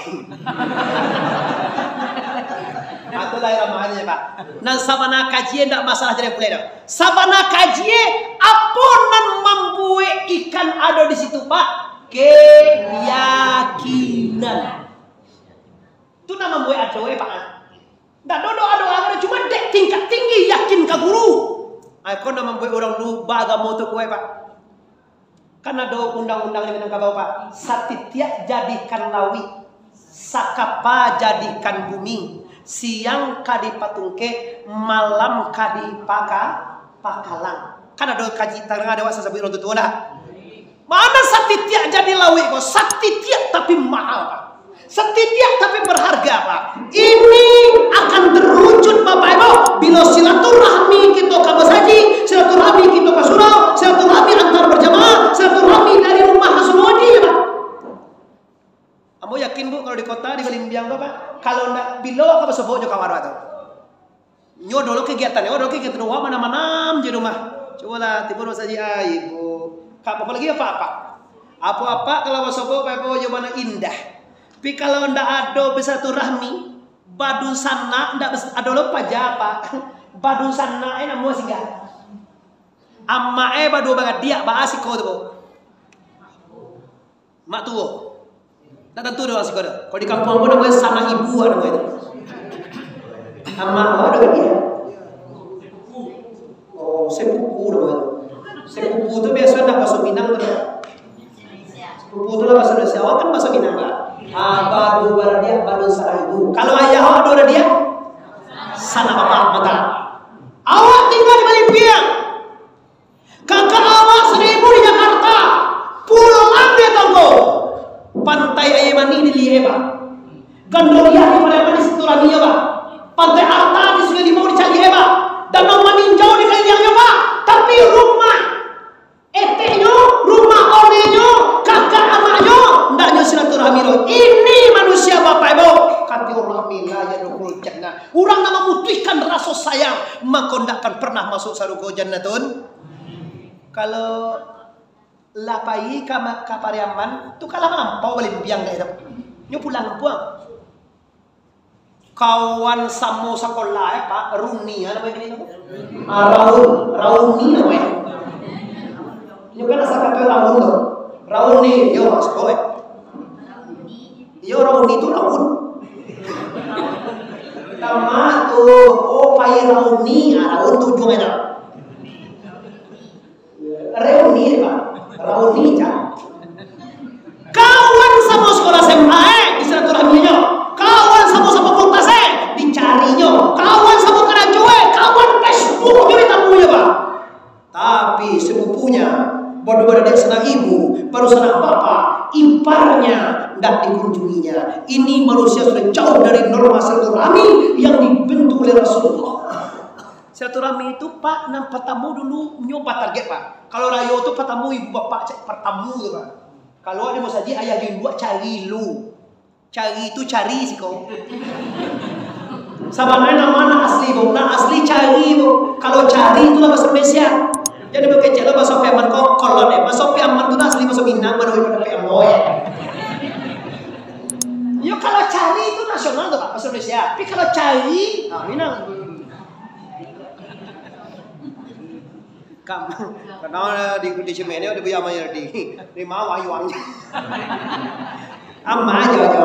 Itulah iramahannyo, Pak. Nan sabana kaji ndak masalah jadi ampulai doh. Sabana kaji, apo nan mambuek ikan ado di situ, Pak? Keyakinan. Tu nan mambuek ado, eh, Pak. Ndak doa-doa, cuma dek tingkat tinggi yakin ka guru. Ai, ko nan mambuek urang dulu baagamo tu kuaik, Pak. Kan ado undang-undang di Minangkabau, Pak. Satitiak jadikan lawik, sakapa jadikan bumi, siang ka dipatungkek, malam ka dipaka-, pakalang. Kan ado kaji tarang ado awak sasabuik urang tuo-tuo lah. Mana satitiak jadi lawik ko? Satitiak tapi mahal, Pak. Satitiak tapi berharga, Pak. Ini akan terwujud, Bapak Ibu, bila silaturahmi kita ka masajid, silaturahmi kita ka surau, silaturahmi antar berjamaah, silaturahmi dari rumah ka surau ni, Pak. Ambo yakin, Bu, kalau di kota, di Balimbiang tu, Pak, kalau ndak, bilo ka basobok jo kawan, Pak, tu. Nyo dulu kegiatan, nyo dulu kegiatan, wah, manam-manam je rumah. Cubolah, tibo rumah saji, ai, Bu. Kak, apa lagi apa-apa? Apa-apa kalau basobok, Pak, Bu, yo mana indah. Tapi kalau ndak ado bersilaturahmi, badunsanak, ndak bes-, ado lo paja, Pak. Badunsanak, eh, namo singgah. Amak, eh, baduo baradiak, ba siko tu, Bu. Mak tuo. Ndak tantu doh siko doh. Kalau di kampuang pun namonyo sanak ibu, namonyo tu. Amak awak doh dia. Oh, sepupu namonyo tu. Sepupu tu biaso ndak baso Minang tu. Sepupu tu lah baso Indonesia. Awak kan baso Minang lah. Ah, baduo baradiak, baduo sanak ibu. Kalau ayah awak doh dia? Sanak bapak, mata. Awak tingga di Balimpiang. Kakak awak saribu di Jakarta. Pulang ambiak tongko. Pantai Aia Manih diliek, Pak. Gandoriah di Pariaman di situ raminya, Pak. Pantai Arta di Sungai Limau dicaliak, Pak. Danau Maninjau dikaliliangnyo, Pak. Tapi rumah eteknyo, rumah onenyo, kakak amaknyo, ndaknyo silaturahmi doh. Ini manusia, Bapak Ibu. Qatiu rahmi la yadkhulul jannah. Urang nan mamutuihkan raso sayang, mako ndak akan pernah masuk sarugo jannatun. Kalau lah pai ka ma-, ka Pariaman, tu ka lah malampau Balimpiang dek tu. Nyo pulang kampuang. Kawan samo sakolah, eh, Pak, Runi, ah, namo inyo tu? Ah, Raun, Rauni namo inyo. Inyo kan asa kato Raun tu. Rauni, yo, Mas, oh, eh. Yo, Rauni tu Raun. Tama tu, oh, pai Rauni, ah, Raun tu ujuang aja. Reuni, Pak. Reuni, cak. Kawan samo sakolah S M A, eh, di silaturahminyo. Kawan samo safakultas, eh, dicarinyo. Kawan samo karajo, eh, kawan Facebook nyo ditamunyo, Pak. Tapi sepupunyo, baduo-duo sanak ibu, baru sanak bapak, iparnyo ndak dikunjunginya. Ini manusia sudah jauh dari norma silaturahmi yang dibentuk oleh Rasulullah. Silaturahmi tu, Pak, nan partamo dulu nyo batarget, Pak. Kalau rayo tu partamo ibu bapak cak partamo tu, Pak. Kalau di musajik ayah jo induak cari lu. Cari tu cari siko. Sabananyo nama nan asli, Bu. Nan asli cari, Bu. Kalau cari tu lah bahaso Malaysia. Jadi bakecek lah bahaso Piaman ko kolot, eh. Bahaso Piaman tu nan asli bahaso Minang, baru bahaso Piaman, eh. Yo, kalau cari tu nasional tu, Pak, bahaso Malaysia. Tapi kalau cari, ah, Minang. Kam, kadang di, di Cimene ada Buya Mahyardi. Di ma wayuang. Ama aja, aja.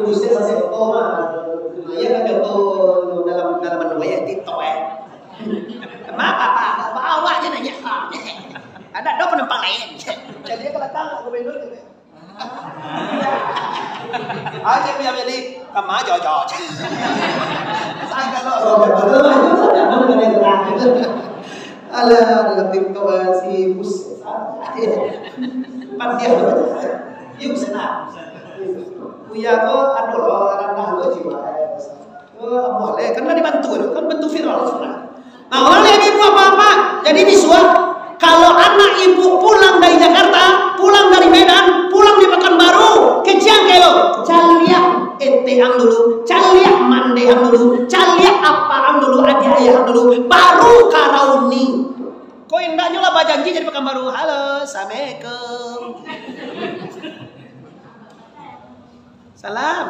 Buset, masih foto mah. Iya kan foto dalam, dalam menu ya, TikTok ya. Kenapa, Pak? Bawa aja nanya. Ada dong penumpang lain. Jadi ke belakang, aku main dulu. Aja biar jadi kama jojo. Sangka lo. Alah, dalam TikTok, eh, si Bus. Pandiah. Yuk, senang. Buya ko anu lo, randah lo jiwa. Oh, boleh, kan lah dibantu tu, kan bantu viral sebenarnya. Nah, urang liek ibu apa-apa, jadi bisuak, kalau anak ibu pulang dari Jakarta, pulang dari Medan, pulang di Pekanbaru, kecek ang lo, caliak etek ang dulu, caliak mandeh ang dulu, caliak apak ang dulu, adiak ayah ang dulu, baru ka Rauni. Kok indaknyo lah bajanji jadi Pekanbaru, "Halo, assalamualaikum." Salam.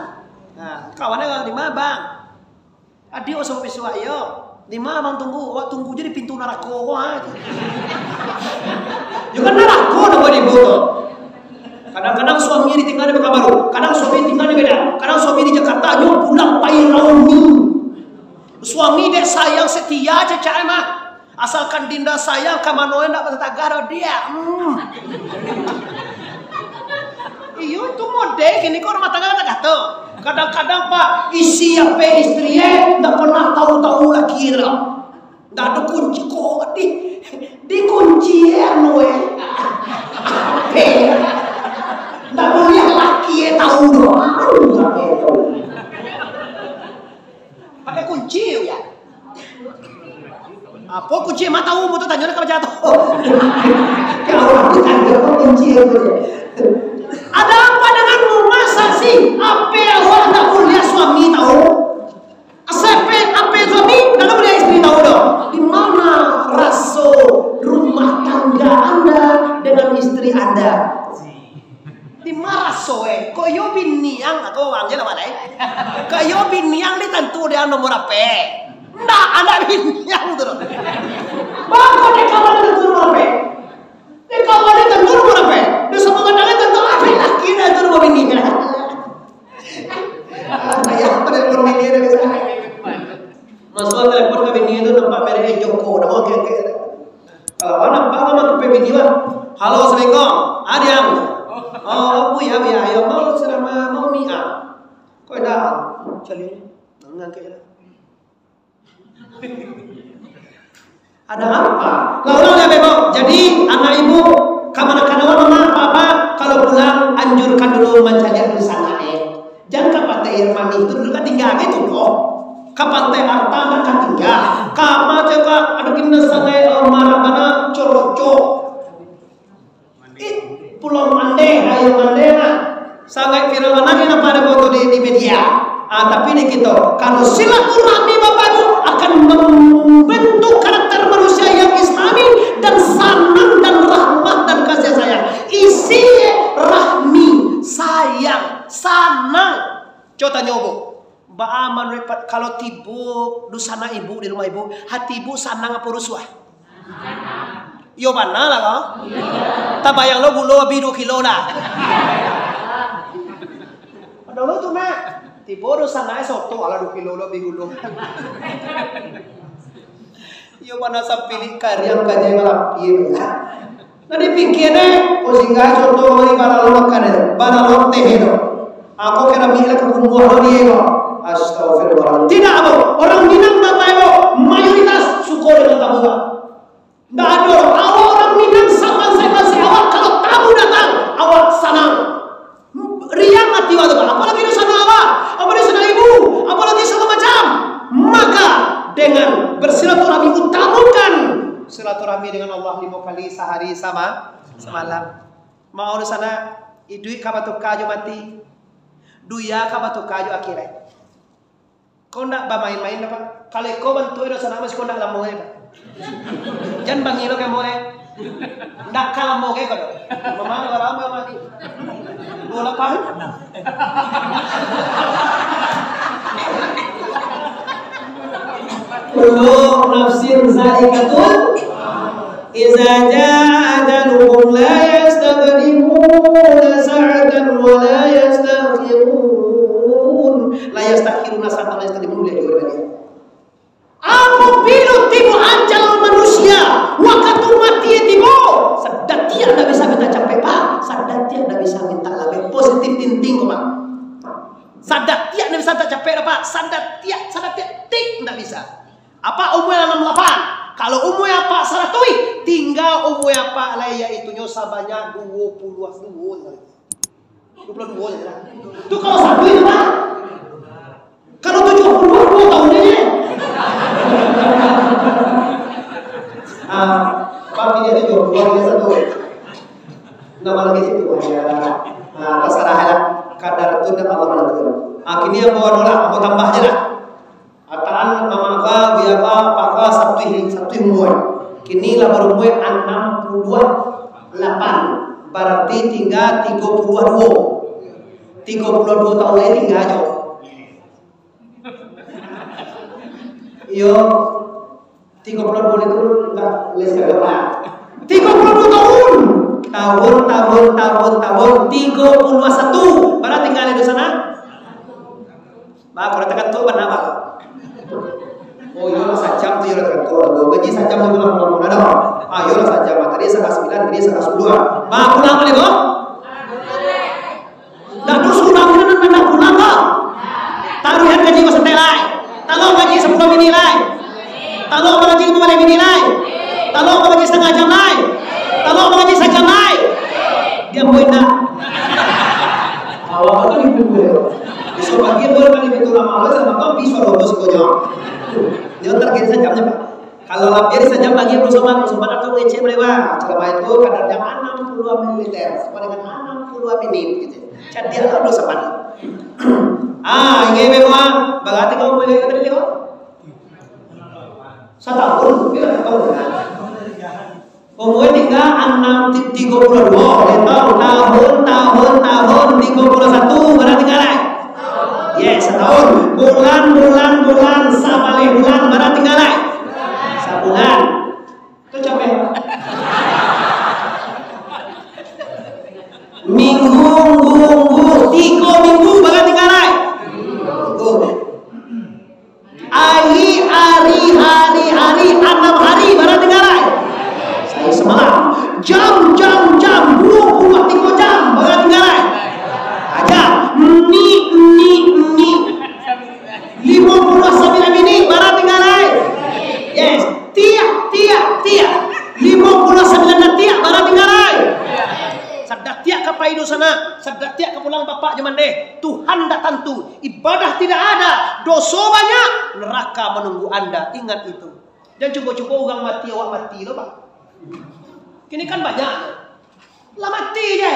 Nah, kawan awak di ma, Bang? Adiak awak samo bisuak, iyo. Di ma Abang tunggu? Awak tunggu je di pintu narako ko, ha. Yo kan narako namo di ibu tu. Kadang-kadang suami ditinggal di Pekanbaru, kadang suami tinggal di Medan, kadang suami di Jakarta, nyo pulang pai Rauni. Suami dek sayang setia cecak mah. Asalkan dinda sayang, ka mano ndak batagah doh, Diak. Hmm. Iyo, itu model kini ko rumah tangga kata-kata. Kadang-kadang, Pak, isi ape istri, eh, ndak pernah tahu-tahu laki tu. Ndak ado kunci ko, di, dikunci, eh, anu, eh. Ape? Ndak buliah laki, eh, tahu doh. Aduh, sampai tahu. Pakai kunci, yo, ya. Apo kunci mah tahu, mau tanyo ka baca tu. Kalau aku tanyo kunci itu. Ada apa denganmu, masa sih? Ape awak tak boleh suami tahu? Asape ape suami, tak boleh istri tahu doh. Di mana raso rumah tangga Anda dengan istri Anda? Di ma raso, eh? Kok iyo biniang atau urang je lah, Wan, eh? Kok iyo biniang ni tantu dek ang nomor ape? Ndak, anak biniang tu. Bako dek kawan tantu nomor ape? Dek kawan tantu nomor ape? Dek sama kadang tantu ape laki dah tu nomor biniang. Ayah pada nomor biniang dari sana. Masuk telepon ka bini tu nampak merek Joko, dah oke oke. Kalau anak bang mah tu bini lah. Halo, assalamualaikum. Adiang. Oh, Buya, Buya. Ayo, mau selama mau mi ah. Kau dah cari ni. Ngangkat dah. Ada apa? Lah, ulang lah, Bebo. Jadi, anak ibu, kamanakan awak, mama, papa, kalau pulang, anjurkan dulu mancaliak dunsanak, eh. Jan ka Pantai Air Manih tu dulu, ka tingga aja tu, doh. Ka Pantai Arta, dah ka tingga. Ka ma cakap, aduh, kini sangai, eh, marah bana, corocok. Eh, Pulau Mandeh, ayo Mandeh lah. Sangaik viral bana ni nampak ado foto di, di media. Ah, tapi di kito, kalau silaturahmi Bapak Ibu akan membentuk karakter manusia yang islami dan sanang dan rahmat dan kasih sayang. Isi rahmi, sayang, sanang. Coba tanyo, Bu. Baa manuruik pa-, kalau tibo dunsanak ibu di rumah ibu, hati ibu sanang apo rusuah? Iyo bana lah ko. Tabayang lo gulo abih duo kilo dah. Dulu tu, Mak, tibo dunsanak soto, alah, duo kilo lo abih gulo. Iyo bana sapilik kariang kajai malapi. Nah, dipikia deh, ko singgah contoh mari balalo makan deh, balalo teh tu. Ako kira milik ka kumuah lo dia ko. Astagfirullah. Tidak, Bu. Orang Minang, Bapak Ibu, mayoritas suko dengan tamu, Pak. Ndak ado. Awak orang Minang, sabansaik-bansaik awak, kalau tamu datang, awak sanang. Riang ati awak tu, Pak. Apalagi dunsanak awak, apalagi dunsanak ibu, apalagi sagalo macam. Maka, dengan bersilaturahmi, utamakan silaturahmi dengan Allah limo kali sahari sama-, samalam. Mau dunsanak, iduik ka batuka jo mati, dunia ka batuka jo akhirat. Ko ndak bamain-main doh, Pak. Kalau iko bantuak dunsanak mah, siko ndak lamo gai, Pak. Jan bangih lo kamo, eh. Ndak ka lamo gai ko doh. Mama, ndak lamo mati. Duo lapan. Kullu nafsin za'iqatul Iza jaa ajaluhum la yastaqdimuna sa'atan wa la yasta'khirun. La yasta'khiruna sa'atan wa la yastaqdimun, lihat juga tadi. Apabila tibo ajal manusia, wakatu mati tibo, sadatiak ndak bisa mintak capek, Pak. Sadatiak ndak bisa mintak labek. Positive thinking, Pak. Sadatiak ndak bisa mintak capek, Pak. Sadatiak, sadatiak tik ndak bisa. Apa umua anam lapan? Kalau umua apak saratuih, tingga umua apak lai, yaitunyo sabanyak duo puluah duo. Duo puluah duo je lah. Tu kalau satu itu, Pak. Kalau tujuah puluah duo tahun ni. Ah, Pak, ini tujuah puluah, ini satu. Nama lagi situ, ya. Ah, terserah lah. Kadar tu dan Allah menentukan. Ah, kini yang bawa dolar, mau tambah je lah. Ataan mama ka, bia ka, apa ka, satuih, satuih umua. Kini lah barumua anam puluah lapan. Bararti tingga tigo puluah duo. Tigo puluah duo tahun lai tingga jo. Iyo, tigo puluah duo itu ndak leh sagala. Tigo puluah duo tahun. Tahun, tahun, tahun, tahun, tigo puluah satu. Bara tingga di sana? Bah, kalau takantuak bana, bah. Oh, iyolah, sajam tu, iyolah, takantuak. Gaji sajam tu, pulang, pulang, pulang, dah. Ah, iyolah, sajam. Ah, tadi setengah sembilan, tadi setengah sepuluh, ah. Bah, pulang baliak, bah. Dah tu surang ni, nan, nan pulang, bah. Taruihan gaji ko saketek lai. Talok gaji sapuluah minit lai. Talok mangaji tu baleh minit lai. Talok mangaji satangah jam lai. Talok mangaji sajam lai. Diam, boy, nak. Awak tu ibu dia. Bisa bagi boy kan ibu tu lama lah, sama kau bisa lolos kau jawab. Dia target sajam je, Pak. Kalau lebih sajam bagi belum sopan, belum sopan atau ngecek boleh, Pak. Selama itu kadar jam anam puluah mililiter, sama dengan anam puluah minit gitu. Jadi, alhamdulillah, sabar. Ah, ingin memang, berarti kamu boleh kata dia, Pak? Satahun, ya, satahun. Umur tinggal anam ti-, tiga puluh dua, ya, tahun, tahun, tahun, tahun, tiga puluh satu, berarti tinggal, eh? Yes, setahun. Bulan, bulan, bulan, sabaleh bulan, berarti tinggal, eh? Sabulan. Tu capek. Minggu, minggu, minggu, tiga minggu, bara tingga lai? Tiga. Ari, ari, ari, ari, anam ari, bara tingga lai? Sahari samalam. Jam, jam, jam, dua puluh tiga jam, bara tingga lai? Jam. Menit, menit, menit. Lima puluh sembilan minit, bara tingga lai? Limo puluah sambilan datiak, bara tingga lai. Sadatiak ka pai dunsanak, sadatiak ka pulang bapak jo mandeh. Tuhan ndak tantu, ibadah tidak ada, doso banyak, neraka menunggu anda. Ingat itu. Jan cubo-cubo urang mati, awak mati lo, Pak. Kini kan banyak. Lah mati je.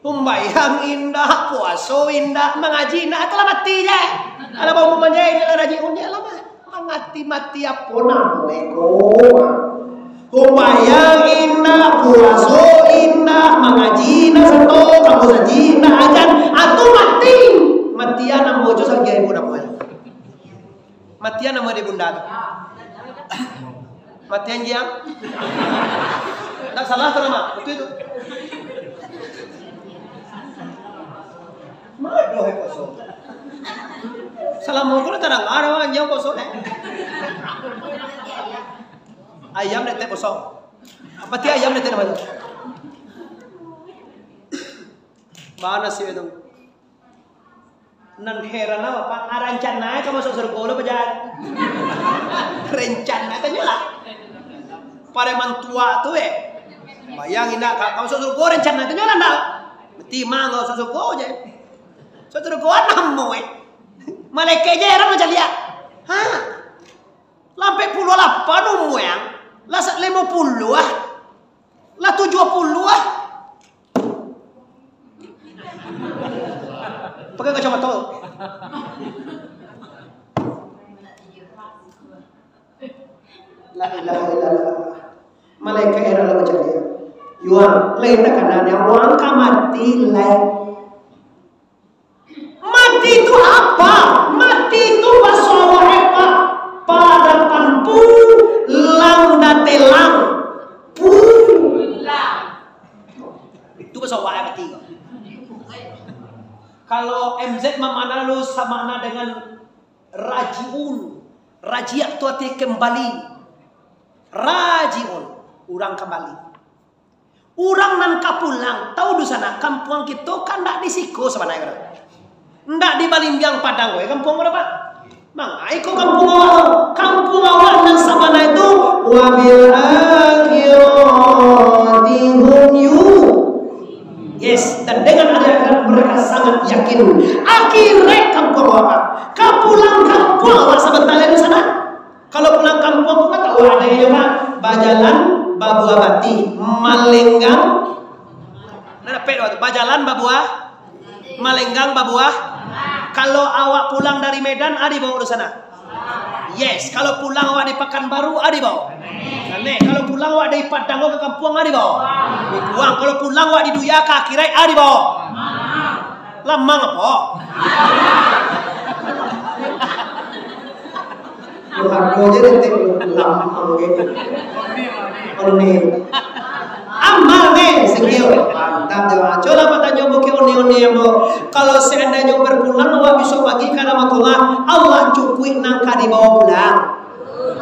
Sumbayang indak, puaso indak, mangaji indak, atau lah mati je. Alah, baumua manje, inilah rajiun je lah, mah. Mangati mati apo namo iko? Sumbayang indak, puaso indak, mangaji indak, sato kamu saji indak, ajan, atau mati. Matian namo jo sagiah ibu namo. Matian namo di bunda tu. Matian giang. Tak salah tu nama. Betul itu. Madoh eh kosong. Salah mau kena terang ada orang yang kosong eh. Ayam netek kosong. Apa ti ayam netek nama tu? Mana sih itu? Nan heran lah, Bapak, ah, rencana ka masuk surga lo, pajan. Rencana tu nyo lah. Pareman tua tu, eh. Bayang indak, ka, ka masuk surga rencana tu nyo lah, ndak? Mati mah ka masuk surga je. Masuk surga namo, eh. Malaikat je heran macam lihat. Ha? Lah ampek puluah lapan umua, yang. Lah sa-, limo puluah, ah. Lah tujuah puluah, ah. Pakai kacamata. La ilaha illallah. Malaikat heran lah macam dia. Yuang, lain tak kena dia, wang ka mati lai. Mati tu apa? Mati tu baso awak, eh, Pak. Parapan pulang datelang. Pulang. Itu baso awak, eh, mati tu. Kalau M Z makna lu sama dengan rajiun. Rajiak tu arti kembali. Rajiun, urang kambali. Urang nan ka pulang, tahu di sana, kampuang kito kan ndak di siko sabananyo. Ndak di Balimbiang Padang, weh, kampuang urang, Pak. Mangai ko kampuang awak, kampuang awak nan sabananyo tu, wabil akhirati hum yu-, yes, dan dengan hari akhirat mereka sangat yakin. Akhirat kampuang awak, Pak. Ka pulang kampuang awak sabanta lai di sana. Kalau pulang kampuang tu kan tahu adainyo, Pak. Bajalan babuah batih, malenggang. Nah, dapek tu, bajalan babuah, malenggang babuah. Kalau awak pulang dari Medan, ado bao di sana? Yes, kalau pulang awak di Pakanbaru, ado bao? Aneh, kalau pulang awak dari Padang ka kampuang, ado bao? Dibuang. Kalau pulang awak di dunia ka akhirat, ado bao? Lamang apo? Durhaka je dek lamang gitu. Oni. Amal ni, sikit. Mantap jo. Cubolah batanyo bukik oni-oni ambo. Kalau seandainyo berpulang, awak bisuak pagi ka rahmatullah, alah cukuik nan ka dibawa pulang.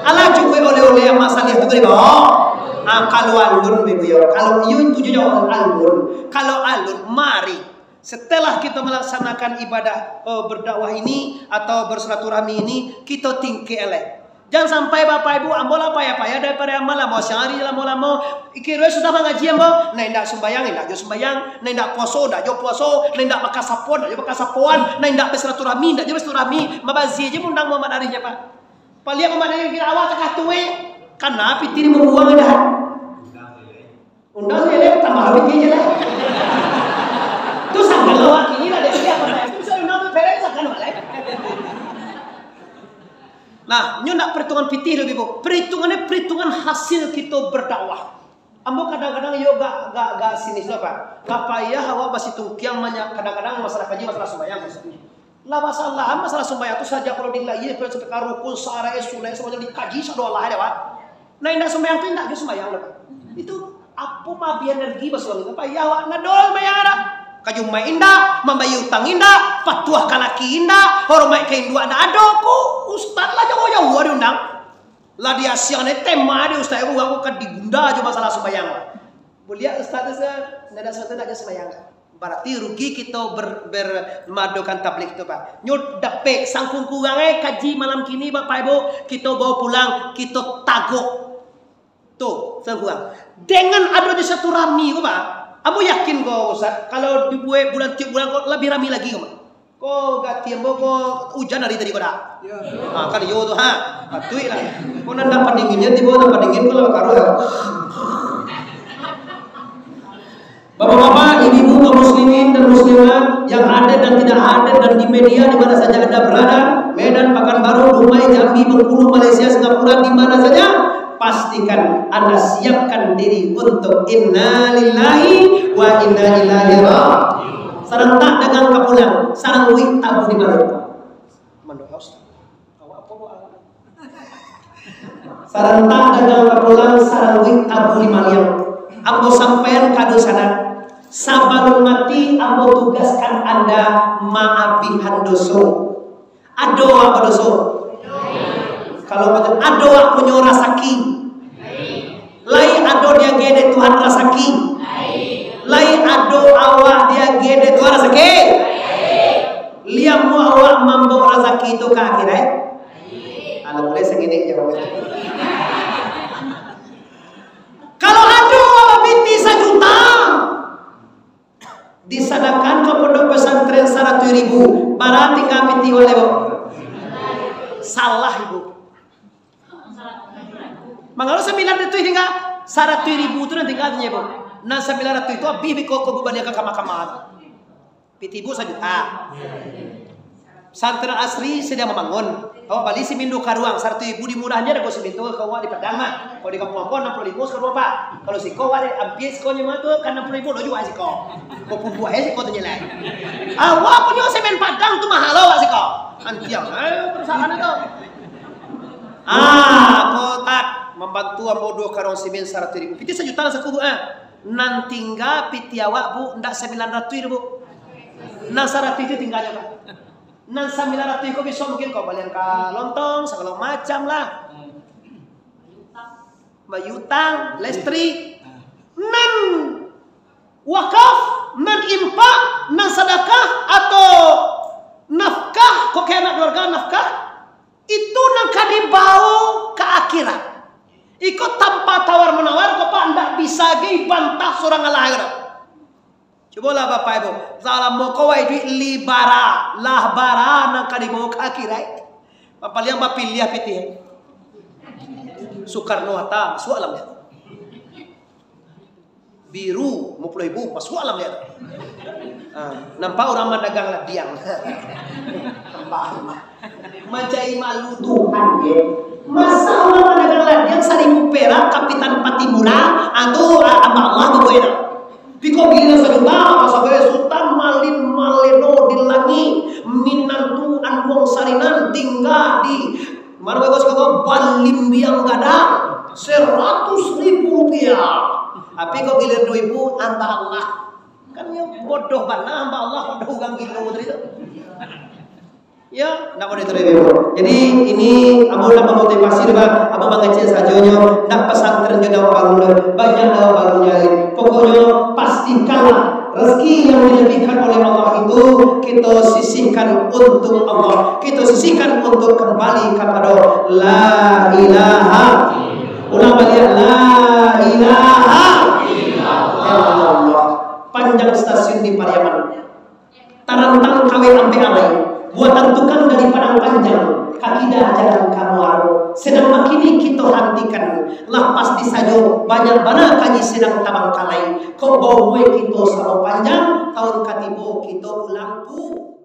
Alah cukuik oleh-oleh amal saleh tu ka dibawa. Ah, kalau alun, Ibu, yo. Kalau iyo, itu je jawaban alun. Kalau alun, mari. Setelah kita melaksanakan ibadah, eh, berdakwah ini atau bersilaturahmi ini, kita tingkek elek. Jangan sampai Bapak Ibu, ambo lah payah-payah daripada amal, ambo sehari lamo-lamo, kiro sudah mangaji ambo, nah indak sumbayang, indak jo sumbayang, nah indak puaso, indak jo puaso, nah indak bakasapoan, indak jo bakasapoan, nah indak bersilaturahmi, indak jo bersilaturahmi, mabazia je mundang Muhammad Arif je, Pak. Paliang Muhammad Arif kira awak takah tuwek, kana pitih dibuang dah. Undang sajo lah, tambah pitih je lah. Tu sangkan lah awak kini lah, dia kini apa lah. Itu saya undang tu, beres sangkan awak lah. Nah, nyo nak perhitungan pitih lebih, Bu. Perhitungannya perhitungan hasil kita berdakwah. Ambo kadang-kadang yo gak, gak, gak sinis lah, Pak. Gak payah awak basitung kiang banyak, kadang-kadang masalah kaji, masalah sumbayang, maksudnya. Lah masalah, masalah sumbayang tu sajo kalau dilahia, sampai ka rukun, syarat, sunnah, semuanya dikaji, sado Allah ada, Pak. Nah, indak sumbayang tu indak jo sumbayang dah, Pak. Itu apo mabih energi basuang itu, Pak? Ya, awak nak doh sumbayang dah. Ka Jumaik indak, mambayia utang indak, patuah ka laki indak, hormat ka induak indak ado, ku ustaz lah jauah-jauah diundang. Lah di Asia ni tema di ustaz, urang ka digunda jo masalah sumbayang. Buliah ustaz tu sa, ndak ada sesuatu nak jo sumbayang. Berarti rugi kita ber-, ber-, madokan tablik tu, Pak. Nyo dapek sangkung kurang eh kaji malam kini, Bapak Ibu, kita bawa pulang, kita tagok. Tu, sakurang. Dengan adonyo silaturahmi ko, Pak, ambo yakin ko, Ustaz, kalau dibuek bulan, tiok bulan ko, labiah rami lagi ko, Pak. Ko gati ambo ko ujan ari tadi ko dak? Ha, kan iyo tu, ha. Patuik lah. Ko nan dak pandinginnyo tibo, nan pandingin ko lah bakaruah. Bapak-bapak, ibu-ibu, kaum muslimin dan muslimat yang hadir dan tidak hadir dan di media di mana saja Anda berada, Medan, Pekanbaru, Dumai, Jambi, Bengkulu, Malaysia, Singapura, di mana saja, pastikan Anda siapkan diri untuk innalillahi wa inna ilaihi raji'un. Sarantak dagang ka pulang, saranguik tabuah di maruik. Mandok, Ustaz. Awak apa, Bu? Sarantak dagang ka pulang, saranguik tabuah di maliang. Ambo sampaian ka dunsanak, sabalun mati, ambo tugaskan Anda maabihan doso. Ado awak badoso? Kalau badoso, ado awak punyo rasaki? Lai ado diagiah dek Tuhan rasaki? Lai ado awak diagiah dek Tuhan rasaki? Lai amuah awak mambaok rasaki tu ka akhirat? Alah, buliah sangenek jawab. Kalau ado awak pitih sajuta, disadakahan ka pondok pesantren saratuih ribu, bara tingga pitih awak lai, Bu? Salah, Ibu. Mangalo sambilan ratuih tingga? Saratuih ribu tu nan tingga tu nyo, Bu. Nan sambilan ratuih tu abih biko ko Bu baliakan kama-kama tu. Pitih Ibu sajuta. Santri Asri sadang mambangun. Awak bali simin duo karuang, saratuih ribu dimurahan se hargo simin tu, kalau awak di Padang mah. Kalau di kampuang ko anam puluah limo sakaruang, Pak. Kalau siko awak di ampia sikonyo mah tu, ka anam puluah limo lo juo siko. Bapumbuah se siko tu nyo lai. Awak punyo simin Padang tu mahal lo awak siko. Antiang, eh, perusahaan tu. Ah, kotak mambantu ambo duo karuang simin saratuih ribu. Pitih sajuta lah saku, Bu, ah. Nan tingga pitih awak, Bu, ndak sambilan ratuih, Bu. Nan saratuih tu tingganyo, Pak. Nan sambilan ratuih ko bisuak mungkin ko balian ka lontong, sagalo macam lah. Bayutang, listrik. Nan wakaf, nan infak, nan sadakah, atau nafkah, ko ka anak keluarga nafkah, itu nan ka dibaok ka akhirat. Iko tanpa tawar-manawar, ko Pak, ndak bisa gai bantah surang alah ko. Cubolah Bapak Ibu, salamo ko awak iduik, lai bara, lah bara nan ka dibaok ka akhirat. Paliang bapiliah pitih. Soekarno Hatta, masuak lah. Biru, limo puluah ribu, masuak lah. Ah, nampak urang madagang ladiang. Tambah rumah. Mancari malu Tuhan, ye. Masa urang madagang ladiang saribu perak, kapitan Patibura, ah, tu, ah, hamba Allah tu, Bu, yo. Biko giliran sajuta, masa gaya Sutan Malin Maleno di langik, minantu anduang sarinan tingga di, mano bagus kau, Balimbiang Gadang, saratus ribu rupiah. Tapi kok giliran duo ribu, hamba Allah. Kan iyo bodoh bana hamba Allah, bodoh urang gilo tadi tu. Yo, ndak boleh terlalu. Jadi, ini ambo ndak mamotivasi doh, Bang. Ambo mangecek sajonyo, ndak pesantren jo daun bangun doh. Banyak daun bangun yang lain. Pokoknyo, pastikanlah rezeki yang dilebihkan oleh Allah itu kita sisihkan untuk Allah. Kita sisihkan untuk kembali kepada la ilaha. Ulang balik, la ilaha illallah. Panjang stasiun di Pariaman. Tarantang kawek ampek alai, buatan tukang dari Padang Panjang, ka kida jalan ka Muaro. Sadang bakini kito hantikan, lah pasti sajo banyak bana kaji sadang tabangkalai. Kok baumua kito samo panjang, taun ka tibo kito ulang pu-,